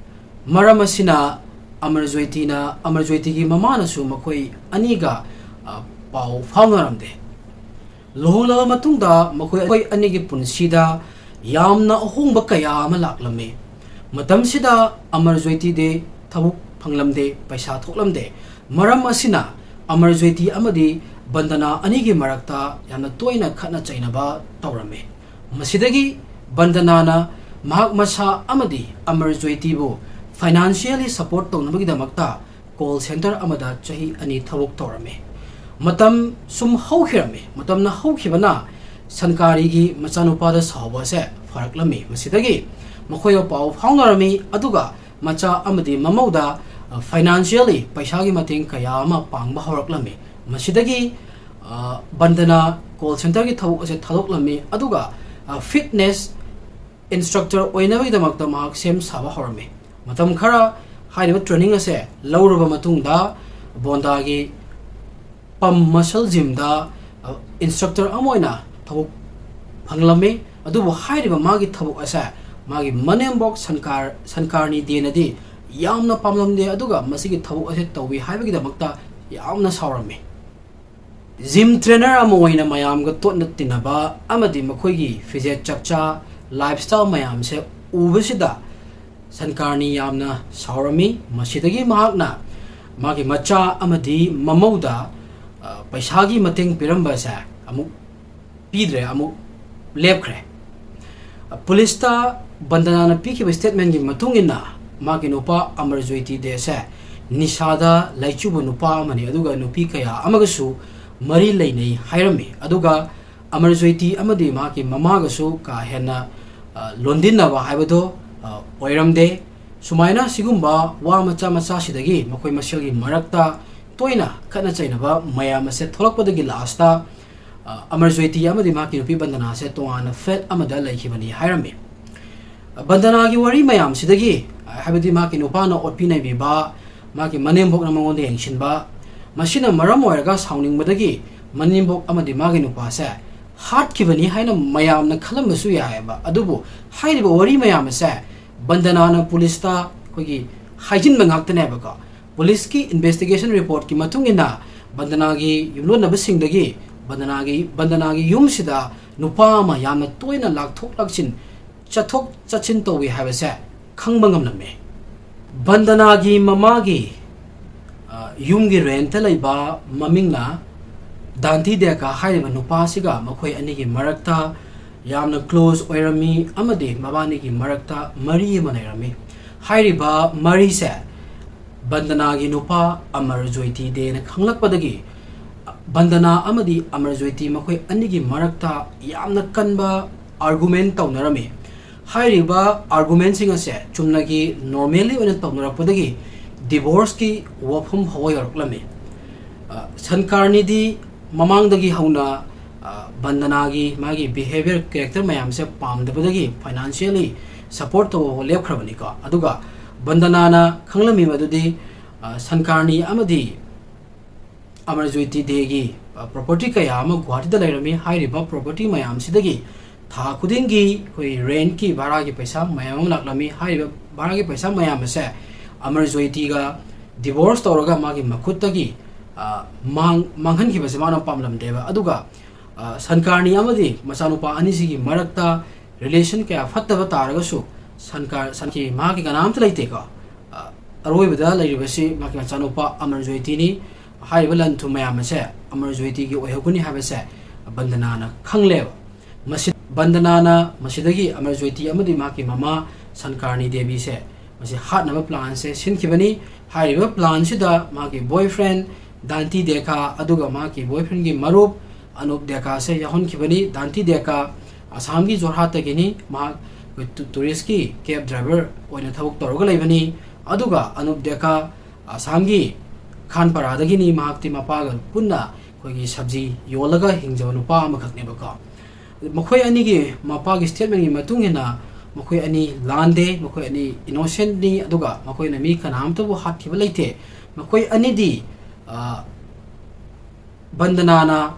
ꯃꯔꯝ ꯑꯁꯤꯅ ꯑꯃꯔ ꯖꯣꯏꯇꯤꯅ, ꯑꯃꯔ ꯖꯣꯏꯇꯤꯒꯤ ꯃꯃꯥꯅꯁꯨ ꯃꯈꯣꯏ ꯑꯅꯤꯒ, ꯑ, ꯄꯥꯎ ꯐꯥꯎꯅꯔꯝꯗꯦ꯫ ꯂꯨꯍꯣꯡꯂꯕ ꯃꯇꯨꯡꯗ ꯃꯈꯣꯏ ꯑꯅꯤꯒꯤ ꯄꯨꯟꯁꯤꯗ ꯌꯥꯝꯅ ꯑꯍꯣꯡꯕ ꯀꯌꯥ ꯑꯃ ꯂꯥꯛꯂꯝꯃꯤ꯫ ꯃꯇꯝꯁꯤꯗ ꯑꯃꯔ ꯖꯣꯏꯇꯤꯗꯤ ꯊꯕꯛ ꯐꯪꯂꯝꯗꯦ, ꯄꯩꯁꯥ ꯊꯣꯛꯂꯝꯗꯦ꯫ ꯃꯔꯝ ꯑꯁꯤꯅ ꯑꯃꯔ ꯖꯣꯏꯇꯤ ꯑꯃꯗꯤ ꯕꯟꯗꯅꯥ ꯑꯅꯤꯒꯤ ꯃꯔꯛꯇ ꯌꯥꯝꯅ ꯇꯣꯏꯅ ꯈꯠꯅ ꯆꯩꯅꯕ ꯇꯧꯔꯝꯃꯤ꯫ ꯃꯁꯤꯗꯒꯤ ꯕꯟꯗꯅꯥꯅ ꯃꯍꯥꯛ ꯃꯁꯥ ꯑꯃꯗꯤ ꯑꯃꯔ ꯖꯣꯏꯇꯤꯕꯨ financially support ꯇꯧꯅꯕꯒꯤꯗꯃꯛꯇ call center ꯑꯃꯗ ꯆꯍꯤ ꯑꯅꯤ ꯊꯕꯛ ꯇꯧꯔꯝꯃꯤ꯫ ꯃꯇꯝ ꯁꯨꯝ ꯍꯧꯈꯤꯔꯝꯃꯤ꯫ ꯃꯇꯝꯅ ꯍꯧꯈꯤꯕꯅ ꯁꯟꯀꯥꯔꯤꯒꯤ ꯃꯆꯥꯅꯨꯄꯥꯗ ꯁꯥꯎꯕ ꯑꯁꯦ ꯐꯔꯛꯂꯝꯃꯤ꯫ ꯃꯁꯤꯗꯒꯤ ꯃꯈꯣꯏꯒ ꯄꯥꯎ ꯐꯥꯎꯅꯔꯝꯃꯤ, ꯑꯗꯨꯒ ꯃꯆꯥ ꯑꯃꯗꯤ ꯃꯃꯧꯗ, ꯑ, financially ꯄꯩꯁꯥꯒꯤ ꯃꯇꯦꯡ ꯀꯌꯥ ꯑꯃ ꯄꯥꯡꯕ ꯍꯧꯔꯛꯂꯝꯃꯤ꯫ ꯃꯁꯤꯗꯒꯤ, ꯑ, ꯕꯟꯗꯅꯥ call centerꯒꯤ ꯊꯕꯛ ꯑꯁꯦ ꯊꯥꯗꯣꯛꯂꯝꯃꯤ, ꯑꯗꯨꯒ, ꯑ, fitness instructor ꯑꯣꯏꯅꯕꯒꯤꯗꯃꯛꯇ ꯃꯍꯥꯛ ꯁꯦꯝ ꯁꯥꯕ ꯍꯧꯔꯝꯃꯤ꯫ ꯃꯇꯝ ꯈꯔ ꯍꯥꯏꯔꯤꯕ training ꯑꯁꯦ ꯂꯧꯔꯕ ꯃꯇꯨꯡꯗ ꯕꯟꯗꯅꯥꯒꯤ ꯄꯝ ꯃꯁꯜ ꯖꯤꯝꯗ, ꯑ, instructor ꯑꯃ ꯑꯣꯏꯅ ꯊꯕꯛ ꯐꯪꯂꯝꯃꯤ꯫ ꯑꯗꯨꯕꯨ ꯍꯥꯏꯔꯤꯕ ꯃꯥꯒꯤ ꯊꯕꯛ ꯑꯁꯦ ꯃꯥꯒꯤ ꯃꯅꯦꯝꯕꯣꯛ ꯁꯟꯀꯥꯔ-, ꯁꯟꯀꯥꯔꯅꯤ ꯗꯦꯅꯗꯤ ꯌꯥꯝꯅ ꯄꯥꯝꯂꯝꯗꯦ, ꯑꯗꯨꯒ ꯃꯁꯤꯒꯤ ꯊꯕꯛ ꯑꯁꯦ ꯇꯧꯏ ꯍꯥꯏꯕꯒꯤꯗꯃꯛꯇ ꯌꯥꯝꯅ ꯁꯥꯎꯔꯝꯃꯤ꯫ Gym trainer ꯑꯃ ꯑꯣꯏꯅ ꯃꯌꯥꯝꯒ ꯇꯣꯠꯅ ꯇꯤꯟꯅꯕ ꯑꯃꯗꯤ ꯃꯈꯣꯏꯒꯤ ꯐꯤꯖꯦꯠ ꯆꯛꯆꯥ, lifestyle ꯃꯌꯥꯝꯁꯦ ꯎꯕꯁꯤꯗ ꯁꯟꯀꯥꯔꯅꯤ ꯌꯥꯝꯅ ꯁꯥꯎꯔꯝꯃꯤ꯫ ꯃꯁꯤꯗꯒꯤ ꯃꯍꯥꯛꯅ ꯃꯥꯒꯤ ꯃꯆꯥ ꯑꯃꯗꯤ ꯃꯃꯧꯗ, ꯑ, ꯄꯩꯁꯥꯒꯤ ꯃꯇꯦꯡ ꯄꯤꯔꯝꯕꯁꯦ ꯑꯃꯨꯛ ꯄꯤꯗ꯭ꯔꯦ, ꯑꯃꯨꯛ ꯂꯦꯞꯈ꯭ꯔꯦ꯫ ꯑ, ꯄꯨꯂꯤꯁꯇ ꯕꯟꯗꯅꯥꯅ ꯄꯤꯈꯤꯕ statementꯀꯤ ꯃꯇꯨꯡ ꯏꯟꯅ, ꯃꯥꯒꯤ ꯅꯨꯄꯥ ꯑꯃꯔꯖꯣꯏꯇꯤ ꯗꯦꯁꯦ ꯅꯤꯁꯥꯗ ꯂꯥꯏꯆꯨꯕ ꯅꯨꯄꯥ ꯑꯃꯅꯤ, ꯑꯗꯨꯒ ꯅꯨꯄꯤ ꯀꯌꯥ ꯑꯃꯒꯁꯨ ꯃꯔꯤ ꯂꯩꯅꯩ ꯍꯥꯏꯔꯝꯃꯤ꯫ ꯑꯗꯨꯒ ꯑꯃꯔꯖꯣꯏꯇꯤ ꯑꯃꯗꯤ ꯃꯍꯥꯛꯀꯤ ꯃꯃꯥꯒꯁꯨ ꯀꯥ ꯍꯦꯟꯅ, ꯑ, ꯂꯣꯟꯗꯤꯟꯅꯕ ꯍꯥꯏꯕꯗꯣ, ꯑ, ꯑꯣꯏꯔꯝꯗꯦ꯫ ꯁꯨꯃꯥꯏꯅ ꯁꯤꯒꯨꯝꯕ ꯋꯥ ꯃꯆꯥ ꯃꯆꯥꯁꯤꯗꯒꯤ ꯃꯈꯣꯏ ꯃꯁꯦꯜꯒꯤ ꯃꯔꯛꯇ ꯇꯣꯏꯅ ꯈꯠꯅ ꯆꯩꯅꯕ ꯃꯌꯥꯝ ꯑꯁꯦ ꯊꯣꯛꯂꯛꯄꯗꯒꯤ lastꯇ, ꯑ, ꯑꯃꯔꯖꯣꯏꯇꯤ ꯑꯃꯗꯤ ꯃꯍꯥꯛꯀꯤ ꯅꯨꯄꯤ ꯕꯟꯗꯅꯥꯁꯦ ꯇꯣꯉꯥꯟꯅ flat ꯑꯃꯗ ꯂꯩꯈꯤꯕꯅꯤ ꯍꯥꯏꯔꯝꯃꯤ꯫ ꯕꯟꯗꯅꯥꯒꯤ ꯋꯥꯔꯤ ꯃꯌꯥꯝꯁꯤꯗꯒꯤ, ꯍꯥꯏꯕꯗꯤ ꯃꯍꯥꯛꯀꯤ ꯅꯨꯄꯥꯅ ꯑꯣꯠꯄꯤ ꯅꯩꯕꯤꯕ, ꯃꯍꯥꯛꯀꯤ ꯃꯅꯦꯝꯕꯣꯛꯅ ꯃꯉꯣꯟꯗ ꯌꯦꯡꯁꯤꯟꯕ, ꯃꯁꯤꯅ ꯃꯔꯝ ꯑꯣꯏꯔꯒ ꯁꯥꯎꯅꯤꯡꯕꯗꯒꯤ ꯃꯅꯦꯝꯕꯣꯛ ꯑꯃꯗꯤ ꯃꯥꯒꯤ ꯅꯨꯄꯥꯁꯦ ꯍꯥꯠꯈꯤꯕꯅꯤ ꯍꯥꯏꯅ ꯃꯌꯥꯝꯅ ꯈꯜꯂꯝꯕꯁꯨ ꯌꯥꯏꯑꯕ꯫ ꯑꯗꯨꯕꯨ ꯍꯥꯏꯔꯤꯕ ꯋꯥꯔꯤ ꯃꯌꯥꯝ ꯑꯁꯦ ꯕꯟꯗꯅꯥꯅ ꯄꯨꯂꯤꯁꯇ ꯑꯩꯈꯣꯏꯒꯤ ꯍꯥꯏꯖꯤꯟꯕ ꯉꯥꯛꯇꯅꯦꯕꯀꯣ꯫ ꯄꯨꯂꯤꯁꯀꯤ investigation reportꯀꯤ ꯃꯇꯨꯡ ꯏꯟꯅ ꯕꯟꯗꯅꯥꯒꯤ ꯌꯨꯝꯂꯣꯟꯅꯕꯁꯤꯡꯗꯒꯤ ꯕꯟꯗꯅꯥꯒꯤ, ꯕꯟꯗꯅꯥꯒꯤ ꯌꯨꯝꯁꯤꯗ ꯅꯨꯄꯥ ꯑꯃ ꯌꯥꯝꯅ ꯇꯣꯏꯅ ꯂꯥꯛꯊꯣꯛ ꯂꯥꯛꯁꯤꯟ, ꯆꯠꯊꯣꯛ ꯆꯠꯁꯤꯟ ꯇꯧꯏ ꯍꯥꯏꯕꯁꯦ ꯈꯪꯕ ꯉꯝꯂꯝꯃꯦ꯫ ꯕꯟꯗꯅꯥꯒꯤ ꯃꯃꯥꯒꯤ, ꯑ, ꯌꯨꯝꯒꯤ rentꯇ ꯂꯩꯕ ꯃꯃꯤꯡꯅ ꯗꯥꯟꯇꯤ ꯗꯦꯀꯥ ꯍꯥꯏꯔꯤꯕ ꯅꯨꯄꯥꯁꯤꯒ ꯃꯈꯣꯏ ꯑꯅꯤꯒꯤ ꯃꯔꯛꯇ ꯌꯥꯝꯅ close ꯑꯣꯏꯔꯝꯃꯤ ꯑꯃꯗꯤ ꯃꯕꯥꯅꯤꯒꯤ ꯃꯔꯛꯇ ꯃꯔꯤ ꯑꯃ ꯂꯩꯔꯝꯃꯤ꯫ ꯍꯥꯏꯔꯤꯕ ꯃꯔꯤꯁꯦ ꯕꯟꯗꯅꯥꯒꯤ ꯅꯨꯄꯥ ꯑꯃꯔ ꯖꯣꯏꯇꯤ ꯗꯦꯅ ꯈꯪꯂꯛꯄꯗꯒꯤ ꯕꯟꯗꯅꯥ ꯑꯃꯗꯤ ꯑꯃꯔ ꯖꯣꯏꯇꯤ ꯃꯈꯣꯏ ꯑꯅꯤꯒꯤ ꯃꯔꯛꯇ ꯌꯥꯝꯅ ꯀꯟꯕ argument ꯇꯧꯅꯔꯝꯃꯤ꯫ ꯍꯥꯏꯔꯤꯕ argumentꯁꯤꯡ ꯑꯁꯦ ꯆꯨꯝꯅꯒꯤ normally ꯑꯣꯏꯅ ꯇꯧꯅꯔꯛꯄꯗꯒꯤ divorceꯀꯤ ꯋꯥꯐꯝ ꯐꯥꯎꯕ ꯌꯧꯔꯛꯂꯝꯃꯤ꯫ ꯑ, ꯁꯟꯀꯥꯔꯅꯤꯗꯤ ꯃꯃꯥꯡꯗꯒꯤ ꯍꯧꯅ, ꯑ, ꯕꯟꯗꯅꯥꯒꯤ ꯃꯥꯒꯤ behaviour, character ꯃꯌꯥꯝꯁꯦ ꯄꯥꯝꯗꯕꯗꯒꯤ financially support ꯇꯧꯕ ꯂꯦꯞꯈ꯭ꯔꯕꯅꯤꯀꯣ꯫ ꯑꯗꯨꯒ ꯕꯟꯗꯅꯥꯅ ꯈꯪꯂꯝꯃꯤ ꯃꯗꯨꯗꯤ, ꯑ, ꯁꯟꯀꯥꯔꯅꯤ ꯑꯃꯗꯤ ꯑꯃꯔ ꯖꯣꯏꯇꯤ ꯗꯦꯒꯤ, ꯑ, property ꯀꯌꯥ ꯑꯃ ꯒꯨꯋꯥꯍꯥꯇꯤꯗ ꯂꯩꯔꯝꯃꯤ꯫ ꯍꯥꯏꯔꯤꯕ property ꯃꯌꯥꯝꯁꯤꯗꯒꯤ ꯊꯥ ꯈꯨꯗꯤꯡꯒꯤ ꯑꯩꯈꯣꯏ rentꯀꯤ ꯚꯔꯥꯒꯤ ꯄꯩꯁꯥ ꯃꯌꯥꯝ ꯑꯃ ꯂꯥꯛꯂꯝꯃꯤ꯫ ꯍꯥꯏꯔꯤꯕ ꯚꯔꯥꯒꯤ ꯄꯩꯁꯥ ꯃꯌꯥꯝ ꯑꯁꯦ ꯑꯃꯔ ꯖꯣꯏꯇꯤꯒ divorce ꯇꯧꯔꯒ ꯃꯥꯒꯤ ꯃꯈꯨꯠꯇꯒꯤ, ꯑ, ꯃꯥꯡ-, ꯃꯥꯡꯍꯟꯈꯤꯕꯁꯦ ꯃꯥꯅ ꯄꯥꯝꯂꯝꯗꯦꯕ꯫ ꯑꯗꯨꯒ, ꯑ, ꯁꯟꯀꯥꯔꯅꯤ ꯑꯃꯗꯤ ꯃꯆꯥꯅꯨꯄꯥ ꯑꯅꯤꯁꯤꯒꯤ ꯃꯔꯛꯇ relation ꯀꯌꯥ ꯐꯠꯇꯕ ꯇꯥꯔꯒꯁꯨ, ꯁꯟꯀꯥꯔ ꯁꯟꯀꯤ ꯃꯍꯥꯛꯀꯤ ꯀꯅꯥꯝꯇ ꯂꯩꯇꯦꯀꯣ꯫ ꯑ, ꯑꯔꯣꯏꯕꯗ ꯂꯩꯔꯤꯕꯁꯤ ꯃꯍꯥꯛꯀꯤ ꯃꯆꯥꯅꯨꯄꯥ ꯑꯃꯔ ꯖꯣꯏꯇꯤꯅꯤ꯫ ꯍꯥꯏꯔꯤꯕ ꯂꯟ ꯊꯨꯝ ꯃꯌꯥꯝ ꯑꯁꯦ ꯑꯃꯔ ꯖꯣꯏꯇꯤꯒꯤ ꯑꯣꯏꯍꯧꯒꯅꯤ ꯍꯥꯏꯕꯁꯦ ꯕꯟꯗꯅꯥꯅ ꯈꯪꯂꯦꯕ꯫ ꯃꯁꯤ, ꯕꯟꯗꯅꯥꯅ ꯃꯁꯤꯗꯒꯤ ꯑꯃꯔ ꯖꯣꯏꯇꯤ ꯑꯃꯗꯤ ꯃꯍꯥꯛꯀꯤ ꯃꯃꯥ ꯁꯟꯀꯥꯔꯅꯤ ꯗꯦꯕꯤꯁꯦ ꯃꯁꯤ ꯍꯥꯠꯅꯕ plan ꯁꯦ ꯁꯤꯟꯈꯤꯕꯅꯤ꯫ ꯍꯥꯏꯔꯤꯕ plan ꯁꯤꯗ ꯃꯍꯥꯛꯀꯤ boyfriend ꯗꯥꯟꯇꯤ ꯗꯦꯀꯥ ꯑꯗꯨꯒ ꯃꯍꯥꯛꯀꯤ boyfriend ꯒꯤ ꯃꯔꯨꯞ ꯑꯅꯨꯞ ꯗꯦꯀꯥꯁꯦ ꯌꯥꯎꯍꯟꯈꯤꯕꯅꯤ꯫ ꯗꯥꯟꯇꯤ ꯗꯦꯀꯥ ꯑꯁꯥꯝꯒꯤ ꯖꯣꯔꯍꯥꯠꯇꯒꯤꯅꯤ꯫ ꯃꯍꯥꯛ ꯇꯨ-, tourist ꯀꯤ cab driver ꯑꯣꯏꯅ ꯊꯕꯛ ꯇꯧꯔꯒ ꯂꯩꯕꯅꯤ꯫ ꯑꯗꯨꯒ ꯑꯅꯨꯞ ꯗꯦꯀꯥ ꯑꯁꯥꯝꯒꯤ ꯈꯥꯟꯄꯥꯔꯥꯗꯒꯤꯅꯤ꯫ ꯃꯍꯥꯛꯇꯤ ꯃꯄꯥꯒ ꯄꯨꯟꯅ ꯑꯩꯈꯣꯏꯒꯤ ꯁꯕꯖꯤ ꯌꯣꯜꯂꯒ ꯍꯤꯡꯖꯕ ꯅꯨꯄꯥ ꯑꯃꯈꯛꯅꯦꯕꯀꯣ꯫ ꯃꯈꯣꯏ ꯑꯅꯤꯒꯤ ꯃꯄꯥꯒꯤ statement ꯀꯤ ꯃꯇꯨꯡ ꯏꯟꯅ ꯃꯈꯣꯏ ꯑꯅꯤ ꯂꯥꯟꯗꯦ, ꯃꯈꯣꯏ ꯑꯅꯤ innocent ꯅꯤ, ꯑꯗꯨꯒ ꯃꯈꯣꯏꯅ ꯃꯤ ꯀꯅꯥꯝꯇꯕꯨ ꯍꯥꯠꯈꯤꯕ ꯂꯩꯇꯦ꯫ ꯃꯈꯣꯏ ꯑꯅꯤꯗꯤ, ꯑ, ꯕꯟꯗꯅꯥꯅ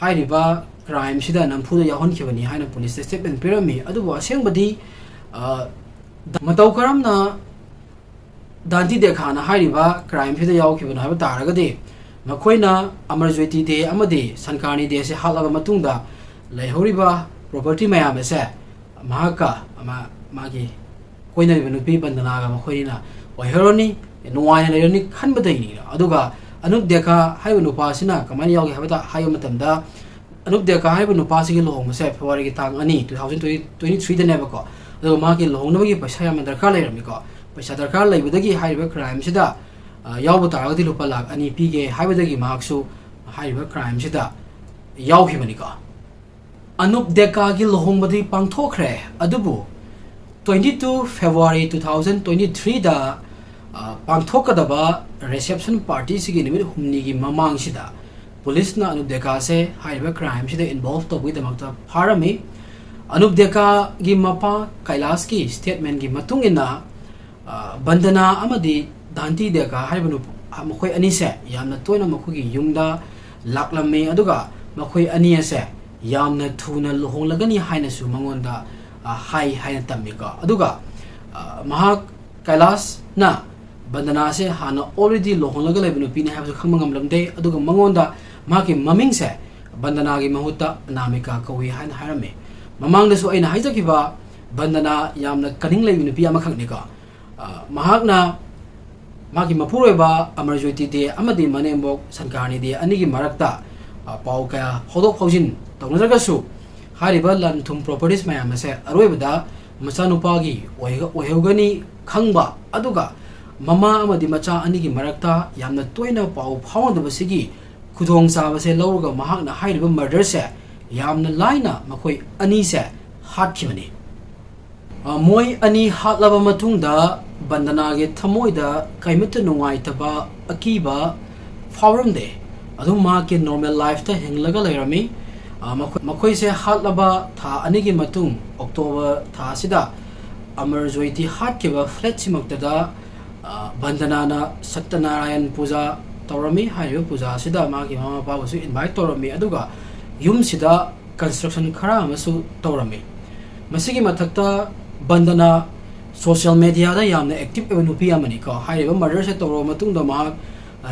ꯍꯥꯏꯔꯤꯕ crime ꯁꯤꯗ ꯅꯝꯐꯨꯗ ꯌꯥꯎꯍꯟꯈꯤꯕꯅꯤ ꯍꯥꯏꯅ police ꯇ statement ꯄꯤꯔꯝꯃꯤ꯫ ꯑꯗꯨꯕꯨ ꯑꯁꯦꯡꯕꯗꯤ, ꯑ, ꯃꯇꯧ ꯀꯔꯝꯅ ꯗꯥꯟꯇꯤ ꯗꯦꯈꯥꯅ ꯍꯥꯏꯔꯤꯕ crime ꯁꯤꯗ ꯌꯥꯎꯈꯤꯕꯅꯣ ꯍꯥꯏꯕ ꯇꯥꯔꯒꯗꯤ, ꯃꯈꯣꯏꯅ ꯑꯃꯔ ꯖꯣꯏꯇꯤ ꯗꯦ ꯑꯃꯗꯤ ꯁꯟꯀꯥꯔꯅꯤ ꯗꯦ ꯑꯁꯤ ꯍꯥꯠꯂꯕ ꯃꯇꯨꯡꯗ ꯂꯩꯍꯧꯔꯤꯕ property ꯃꯌꯥꯝ ꯑꯁꯦ ꯃꯍꯥꯛꯀ ꯃꯥ-, ꯃꯥꯒꯤ ꯀꯣꯏꯅꯔꯤꯕ ꯅꯨꯄꯤ ꯕꯟꯗꯅꯥꯒ ꯃꯈꯣꯏꯅꯤꯅ ꯑꯣꯏꯍꯧꯔꯅꯤ, ꯅꯨꯡꯉꯥꯏꯅ ꯂꯩꯔꯅꯤ ꯈꯟꯕꯗꯩꯅꯤ꯫ ꯑꯗꯨꯒ ꯑꯅꯨꯞ ꯗꯦꯀꯥ ꯍꯥꯏꯔꯤꯕ ꯅꯨꯄꯥ ꯑꯁꯤꯅ ꯀꯃꯥꯏꯅ ꯌꯥꯎꯒꯦ ꯍꯥꯏꯕꯗ, ꯍꯥꯏꯕ ꯃꯇꯝꯗ, ꯑꯅꯨꯞ ꯗꯦꯀꯥ ꯍꯥꯏꯔꯤꯕ ꯅꯨꯄꯥꯁꯤꯒꯤ ꯂꯨꯍꯣꯡꯕꯁꯦ February ꯒꯤ ꯇꯥꯡ ꯑꯅꯤ, two thousand twenty, twenty three ꯗꯅꯦꯕꯀꯣ꯫ ꯑꯗꯨꯒ ꯃꯍꯥꯛꯀꯤ ꯂꯨꯍꯣꯡꯅꯕꯒꯤ ꯄꯩꯁꯥ ꯌꯥꯝꯅ ꯗꯔꯀꯥꯔ ꯂꯩꯔꯝꯃꯤꯀꯣ꯫ ꯄꯩꯁꯥ ꯗꯔꯀꯥꯔ ꯂꯩꯕꯗꯒꯤ ꯍꯥꯏꯔꯤꯕ crime ꯁꯤꯗ, ꯑ, ꯌꯥꯎꯕ ꯇꯥꯔꯒꯗꯤ ꯂꯨꯄꯥ ꯂꯥꯈ ꯑꯅꯤ ꯄꯤꯒꯦ ꯍꯥꯏꯕꯗꯒꯤ ꯃꯍꯥꯛꯁꯨ ꯍꯥꯏꯔꯤꯕ crime ꯁꯤꯗ ꯌꯥꯎꯈꯤꯕꯅꯤꯀꯣ꯫ ꯑꯅꯨꯞ ꯗꯦꯀꯥꯒꯤ ꯂꯨꯍꯣꯡꯕꯗꯤ ꯄꯥꯡꯊꯣꯛꯈ꯭ꯔꯦ, ꯑꯗꯨꯕꯨ twenty two February two thousand twenty three ꯗ, ꯑ, ꯄꯥꯡꯊꯣꯛꯀꯗꯕ reception party ꯁꯤꯒꯤ ꯅꯨꯃꯤꯠ ꯍꯨꯝꯅꯤꯒꯤ ꯃꯃꯥꯡꯁꯤꯗ police ꯅ ꯑꯅꯨꯞ ꯗꯦꯀꯥꯁꯦ ꯍꯥꯏꯔꯤꯕ crime ꯁꯤꯗ involve ꯇꯧꯕꯒꯤꯗꯃꯛꯇ ꯐꯥꯔꯝꯃꯤ꯫ ꯑꯅꯨꯞ ꯗꯦꯀꯥꯒꯤ ꯃꯄꯥ ꯀꯩꯂꯥꯁꯀꯤ statement ꯀꯤ ꯃꯇꯨꯡ ꯏꯟꯅ, ꯑ, ꯕꯟꯗꯅꯥ ꯑꯃꯗꯤ ꯗꯥꯟꯇꯤ ꯗꯦꯀꯥ ꯍꯥꯏꯔꯤꯕ ꯅꯨꯄꯥ, ꯃꯈꯣꯏ ꯑꯅꯤꯁꯦ ꯌꯥꯝꯅ ꯇꯣꯏꯅ ꯃꯈꯣꯏꯒꯤ ꯌꯨꯝꯗ ꯂꯥꯛꯂꯝꯃꯤ, ꯑꯗꯨꯒ ꯃꯈꯣꯏ ꯑꯅꯤ ꯑꯁꯦ ꯌꯥꯝꯅ ꯊꯨꯅ ꯂꯨꯍꯣꯡꯂꯒꯅꯤ ꯍꯥꯏꯅꯁꯨ ꯃꯉꯣꯟꯗ, ꯑ, ꯍꯥꯏ ꯍꯥꯏꯅ ꯇꯝꯃꯤꯀꯣ꯫ ꯑꯗꯨꯒ, ꯑ, ꯃꯍꯥꯛ ꯀꯩꯂꯥꯁꯅ ꯕꯟꯗꯅꯥꯁꯦ ꯍꯥꯟꯅ already ꯂꯨꯍꯣꯡꯂꯒ ꯂꯩꯕ ꯅꯨꯄꯤꯅꯤ ꯍꯥꯏꯕꯁꯨ ꯈꯪꯕ ꯉꯝꯂꯝꯗꯦ, ꯑꯗꯨꯒ ꯃꯉꯣꯟꯗ ꯃꯍꯥꯛꯀꯤ ꯃꯃꯤꯡꯁꯦ ꯕꯟꯗꯅꯥꯒꯤ ꯃꯍꯨꯠꯇ ꯑꯅꯥꯃꯤꯀꯥ ꯀꯧꯏ ꯍꯥꯏꯅ ꯍꯥꯏꯔꯝꯃꯤ꯫ ꯃꯃꯥꯡꯗꯁꯨ ꯑꯩꯅ ꯍꯥꯏꯖꯈꯤꯕ ꯕꯟꯗꯅꯥ ꯌꯥꯝꯅ ꯀꯅꯤꯡ ꯂꯩꯕ ꯅꯨꯄꯤ ꯑꯃꯈꯛꯅꯤꯀꯣ꯫ ꯑ, ꯃꯍꯥꯛꯅ ꯃꯥꯒꯤ ꯃꯄꯨꯔꯣꯏꯕ ꯑꯃꯔꯖꯣꯏꯇꯤ ꯗꯦ ꯑꯃꯗꯤ ꯃꯅꯦꯝꯕꯣꯛ ꯁꯟꯀꯥꯔꯅꯤ ꯗꯦ ꯑꯅꯤꯒꯤ ꯃꯔꯛꯇ, ꯑ, ꯄꯥꯎ ꯀꯌꯥ ꯐꯥꯎꯗꯣꯛ ꯐꯥꯎꯖꯤꯟ ꯇꯧꯅꯗ꯭ꯔꯒꯁꯨ, ꯍꯥꯏꯔꯤꯕ ꯂꯟ ꯊꯨꯝ properties ꯃꯌꯥꯝ ꯑꯁꯦ ꯑꯔꯣꯏꯕꯗ ꯃꯆꯥꯅꯨꯄꯥꯒꯤ ꯑꯣꯏꯒ-, ꯑꯣꯏꯍꯧꯒꯅꯤ ꯈꯪꯕ, ꯑꯗꯨꯒ ꯃꯃꯥ ꯑꯃꯗꯤ ꯃꯆꯥ ꯑꯅꯤꯒꯤ ꯃꯔꯛꯇ ꯌꯥꯝꯅ ꯇꯣꯏꯅ ꯄꯥꯎ ꯐꯥꯎꯅꯗꯕꯁꯤꯒꯤ ꯈꯨꯗꯣꯡꯆꯥꯕꯁꯦ ꯂꯧꯔꯒ ꯃꯍꯥꯛꯅ ꯍꯥꯏꯔꯤꯕ murderꯁꯦ ꯌꯥꯝꯅ ꯂꯥꯏꯅ ꯃꯈꯣꯏ ꯑꯅꯤꯁꯦ ꯍꯥꯠꯈꯤꯕꯅꯤ꯫ ꯑ, ꯃꯣꯏ ꯑꯅꯤ ꯍꯥꯠꯂꯕ ꯃꯇꯨꯡꯗ ꯕꯟꯗꯅꯥꯒꯤ ꯊꯃꯣꯏꯗ ꯀꯩꯃꯠꯇ ꯅꯨꯡꯉꯥꯏꯇꯕ, ꯑꯀꯤꯕ ꯐꯥꯎꯔꯝꯗꯦ꯫ ꯑꯗꯨꯝ ꯃꯍꯥꯛꯀꯤ normal lifeꯇ ꯍꯤꯡꯂꯒ ꯂꯩꯔꯝꯃꯤ꯫ ꯑ, ꯃꯈꯣꯏ-, ꯃꯈꯣꯏꯁꯦ ꯍꯥꯠꯂꯕ ꯊꯥ ꯑꯅꯤꯒꯤ ꯃꯇꯨꯡ, October ꯊꯥ ꯑꯁꯤꯗ, ꯑꯃꯔ ꯖꯣꯏꯇꯤ ꯍꯥꯠꯈꯤꯕ flatꯁꯤꯃꯛꯇꯗ, ꯑ, ꯕꯟꯗꯅꯥꯅ ꯁꯠꯇꯅꯥꯔꯥꯌꯟ ꯄꯨꯖꯥ ꯇꯧꯔꯝꯃꯤ꯫ ꯍꯥꯏꯔꯤꯕ ꯄꯨꯖꯥ ꯑꯁꯤꯗ ꯃꯥꯒꯤ ꯃꯃꯥ ꯃꯄꯥꯕꯨꯁꯨ invite ꯇꯧꯔꯝꯃꯤ, ꯑꯗꯨꯒ ꯌꯨꯝꯁꯤꯗ construction ꯈꯔ ꯑꯃꯁꯨ ꯇꯧꯔꯝꯃꯤ꯫ ꯃꯁꯤꯒꯤ ꯃꯊꯛꯇ ꯕꯟꯗꯅꯥ social mediaꯗ ꯌꯥꯝꯅ active ꯑꯣꯏꯕ ꯅꯨꯄꯤ ꯑꯃꯅꯤꯀꯣ꯫ ꯍꯥꯏꯔꯤꯕ murderꯁꯦ ꯇꯧꯔꯕ ꯃꯇꯨꯡꯗ ꯃꯍꯥꯛ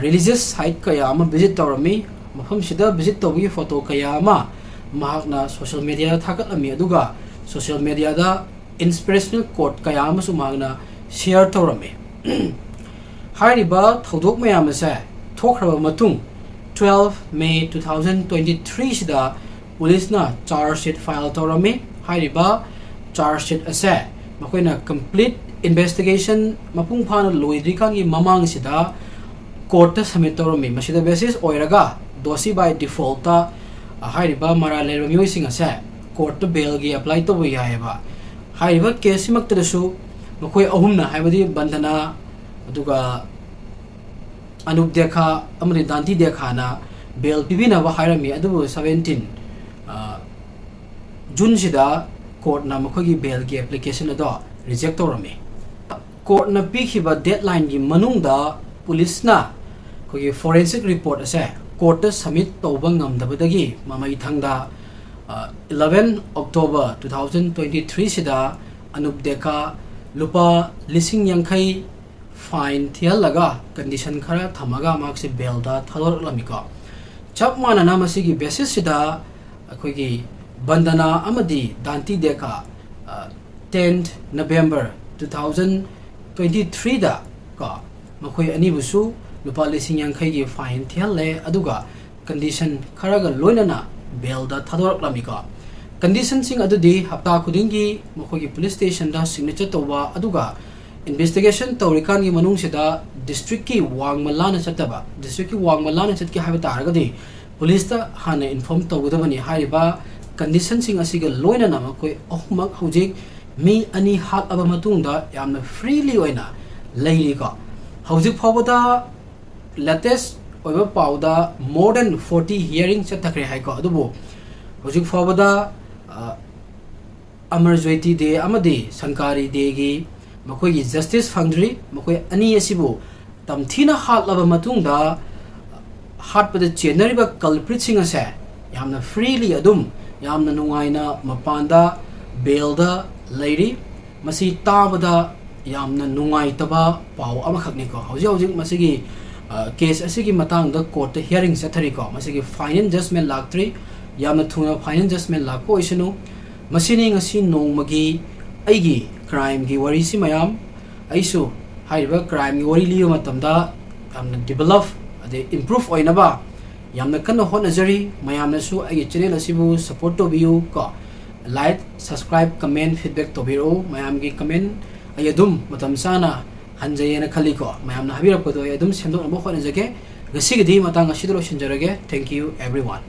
religious site ꯀꯌꯥ ꯑꯃ visit ꯇꯧꯔꯝꯃꯤ꯫ ꯃꯐꯝꯁꯤꯗ visit ꯇꯧꯕꯒꯤ photo ꯀꯌꯥ ꯑꯃ ꯃꯍꯥꯛꯅ social mediaꯗ ꯊꯥꯒꯠꯂꯝꯃꯤ, ꯑꯗꯨꯒ social mediaꯗ inspirational quote ꯀꯌꯥ ꯑꯃꯁꯨ ꯃꯍꯥꯛꯅ share ꯇꯧꯔꯝꯃꯤ꯫ ꯍꯥꯏꯔꯤꯕ ꯊꯧꯗꯣꯛ ꯃꯌꯥꯝ ꯑꯁꯦ ꯊꯣꯛꯈ꯭ꯔꯕ ꯃꯇꯨꯡ, twelve May two thousand twenty threeꯁꯤꯗ ꯄꯨꯂꯤꯁꯅ charge sheet file ꯇꯧꯔꯝꯃꯤ꯫ ꯍꯥꯏꯔꯤꯕ charge sheet ꯑꯁꯦ ꯃꯈꯣꯏꯅ complete investigation ꯃꯄꯨꯡ ꯐꯥꯅ ꯂꯣꯏꯗ꯭ꯔꯤꯀꯥꯟꯒꯤ ꯃꯃꯥꯡꯁꯤꯗ courtꯇ submit ꯇꯧꯔꯝꯃꯤ꯫ ꯃꯁꯤꯗ basis ꯑꯣꯏꯔꯒ ꯗꯣꯁꯤ by defaultꯇ ꯍꯥꯏꯔꯤꯕ ꯃꯔꯥꯜ ꯂꯩꯔꯕ ꯃꯤꯑꯣꯏꯁꯤꯡ ꯑꯁꯦ courtꯇ bailꯒꯤ apply ꯇꯧꯕ ꯌꯥꯏꯑꯕ꯫ ꯍꯥꯏꯔꯤꯕ caseꯁꯤꯃꯛꯇꯗꯁꯨ ꯃꯈꯣꯏ ꯑꯍꯨꯝꯅ, ꯍꯥꯏꯕꯗꯤ ꯕꯟꯗꯅꯥ, ꯑꯗꯨꯒ ꯑꯅꯨꯞ ꯗꯦꯈꯥ ꯑꯃꯗꯤ ꯗꯥꯟꯇꯤ ꯗꯦꯈꯥꯅ bail ꯄꯤꯕꯤꯅꯕ ꯍꯥꯏꯔꯝꯃꯤ, ꯑꯗꯨꯕꯨ seventeen, ꯑ, Juneꯁꯤꯗ courtꯅ ꯃꯈꯣꯏꯒꯤ bailꯒꯤ application ꯑꯗꯣ reject ꯇꯧꯔꯝꯃꯤ꯫ Courtꯅ ꯄꯤꯈꯤꯕ deadlineꯒꯤ ꯃꯅꯨꯡꯗ ꯄꯨꯂꯤꯁꯅ ꯑꯩꯈꯣꯏꯒꯤ forensic report ꯑꯁꯦ courtꯇ submit ꯇꯧꯕ ꯉꯝꯗꯕꯗꯒꯤ ꯃꯃꯩ ꯊꯪꯗ, ꯑ, eleven October two thousand twenty threeꯁꯤꯗ Anup ꯗꯦꯈꯥ ꯂꯨꯄꯥ ꯂꯤꯁꯤꯡ ꯌꯥꯡꯈꯩ fine ꯊꯤꯍꯜꯂꯒ condition ꯈꯔ ꯊꯝꯃꯒ ꯃꯍꯥꯛꯁꯦ bailꯗ ꯊꯥꯗꯣꯔꯛꯂꯝꯃꯤꯀꯣ꯫ ꯆꯞ ꯃꯥꯟꯅꯅ ꯃꯁꯤꯒꯤ basisꯁꯤꯗ ꯑꯩꯈꯣꯏꯒꯤ ꯕꯟꯗꯅꯥ ꯑꯃꯗꯤ ꯗꯥꯟꯇꯤ ꯗꯦꯈꯥ, ꯑ, Tenth November two thousand twenty threeꯗ ꯀꯣ, ꯃꯈꯣꯏ ꯑꯅꯤꯕꯨꯁꯨ ꯂꯨꯄꯥ ꯂꯤꯁꯤꯡ ꯌꯥꯡꯈꯩꯒꯤ fine ꯊꯤꯍꯜꯂꯦ, ꯑꯗꯨꯒ condition ꯈꯔꯒ ꯂꯣꯏꯅꯅ bailꯗ ꯊꯥꯗꯣꯔꯛꯂꯝꯃꯤꯀꯣ꯫ Conditionꯁꯤꯡ ꯑꯗꯨꯗꯤ ꯍꯞꯇꯥ ꯈꯨꯗꯤꯡꯒꯤ ꯃꯈꯣꯏꯒꯤ police stationꯗ signature ꯇꯧꯕ, ꯑꯗꯨꯒ investigation ꯇꯧꯔꯤꯀꯥꯟꯒꯤ ꯃꯅꯨꯡꯁꯤꯗ districtꯀꯤ ꯋꯥꯡꯃ ꯂꯥꯟꯅ ꯆꯠꯇꯕ, districtꯀꯤ ꯋꯥꯡꯃ ꯂꯥꯟꯅ ꯆꯠꯀꯦ ꯍꯥꯏꯕ ꯇꯥꯔꯒꯗꯤ policeꯇ ꯍꯥꯟꯅ inform ꯇꯧꯒꯗꯕꯅꯤ꯫ ꯍꯥꯏꯔꯤꯕ conditionꯁꯤꯡ ꯑꯁꯤꯒ ꯂꯣꯏꯅꯅ ꯃꯈꯣꯏ ꯑꯍꯨꯝꯃꯛ ꯍꯧꯖꯤꯛ ꯃꯤ ꯑꯅꯤ ꯍꯥꯠꯂꯕ ꯃꯇꯨꯡꯗ ꯌꯥꯝꯅ freely ꯑꯣꯏꯅ ꯂꯩꯔꯤꯀꯣ꯫ ꯍꯧꯖꯤꯛ ꯐꯥꯎꯕꯗ latest ꯑꯣꯏꯕ ꯄꯥꯎꯗ more than forty hearing ꯆꯠꯊꯈ꯭ꯔꯦ ꯍꯥꯏꯀꯣ꯫ ꯑꯗꯨꯕꯨ ꯍꯧꯖꯤꯛ ꯐꯥꯎꯕꯗ, ꯑ, ꯑꯃꯔ ꯖ꯭ꯌꯣꯇꯤ ꯗꯦ ꯑꯃꯗꯤ ꯁꯪꯀꯥꯔꯤ ꯗꯦꯒꯤ ꯃꯈꯣꯏꯒꯤ justice ꯐꯪꯗ꯭ꯔꯤ꯫ ꯃꯈꯣꯏ ꯑꯅꯤ ꯑꯁꯤꯕꯨ ꯇꯝꯊꯤꯅ ꯍꯥꯠꯂꯕ ꯃꯇꯨꯡꯗ, ꯍꯥꯠꯄꯗ ꯆꯦꯟꯅꯔꯤꯕ culpritꯁꯤꯡ ꯑꯁꯦ ꯌꯥꯝꯅ freely, ꯑꯗꯨꯝ ꯌꯥꯝꯅ ꯅꯨꯡꯉꯥꯏꯅ ꯃꯄꯥꯟꯗ bailꯗ ꯂꯩꯔꯤ꯫ ꯃꯁꯤ ꯇꯥꯕꯗ ꯌꯥꯝꯅ ꯅꯨꯡꯉꯥꯏꯇꯕ ꯄꯥꯎ ꯑꯃꯈꯛꯅꯤꯀꯣ꯫ ꯍꯧꯖꯤꯛ ꯍꯧꯖꯤꯛ ꯃꯁꯤꯒꯤ, ꯑ, case ꯑꯁꯤꯒꯤ ꯃꯇꯥꯡꯗ courtꯇ hearing ꯆꯠꯊꯔꯤꯀꯣ꯫ ꯃꯁꯤꯒꯤ final judgment ꯂꯥꯛꯇ꯭ꯔꯤ꯫ ꯌꯥꯝꯅ ꯊꯨꯅ final judgment ꯂꯥꯛꯄ ꯑꯣꯏꯁꯅꯨ꯫ ꯃꯁꯤꯅꯤ ꯉꯁꯤ ꯅꯣꯡꯃꯒꯤ ꯑꯩꯒꯤ crimeꯒꯤ ꯋꯥꯔꯤꯁꯤ ꯃꯌꯥꯝ꯫ ꯑꯩꯁꯨ ꯍꯥꯏꯔꯤꯕ crimeꯒꯤ ꯋꯥꯔꯤ ꯂꯤꯕ ꯃꯇꯝꯗ ꯌꯥꯝꯅ develop ꯑꯗꯩ improve ꯑꯣꯏꯅꯕ ꯌꯥꯝꯅ ꯀꯟꯅ ꯍꯣꯠꯅꯖꯔꯤ꯫ ꯃꯌꯥꯝꯅꯁꯨ ꯑꯩꯒꯤ channel ꯑꯁꯤꯕꯨ support ꯇꯧꯕꯤꯌꯨ ꯀꯣ꯫ Like, subscribe, comment, feedback ꯇꯧꯕꯤꯔꯛꯎ꯫ ꯃꯌꯥꯝꯒꯤ comment ꯑꯩ ꯑꯗꯨꯝ ꯃꯇꯝ ꯆꯥꯅ ꯍꯟꯖꯩꯌꯦꯅ ꯈꯜꯂꯤꯀꯣ꯫ ꯃꯌꯥꯝꯅ ꯍꯥꯏꯕꯤꯔꯛꯄꯗꯣ ꯑꯩ ꯑꯗꯨꯝ ꯁꯦꯝꯗꯣꯛꯅꯕ ꯍꯣꯠꯅꯖꯒꯦ꯫ ꯉꯁꯤꯒꯤꯗꯤ ꯃꯇꯥꯡ ꯑꯁꯤꯗ ꯂꯣꯏꯁꯤꯟꯖꯔꯒꯦ꯫ Thank you everyone꯫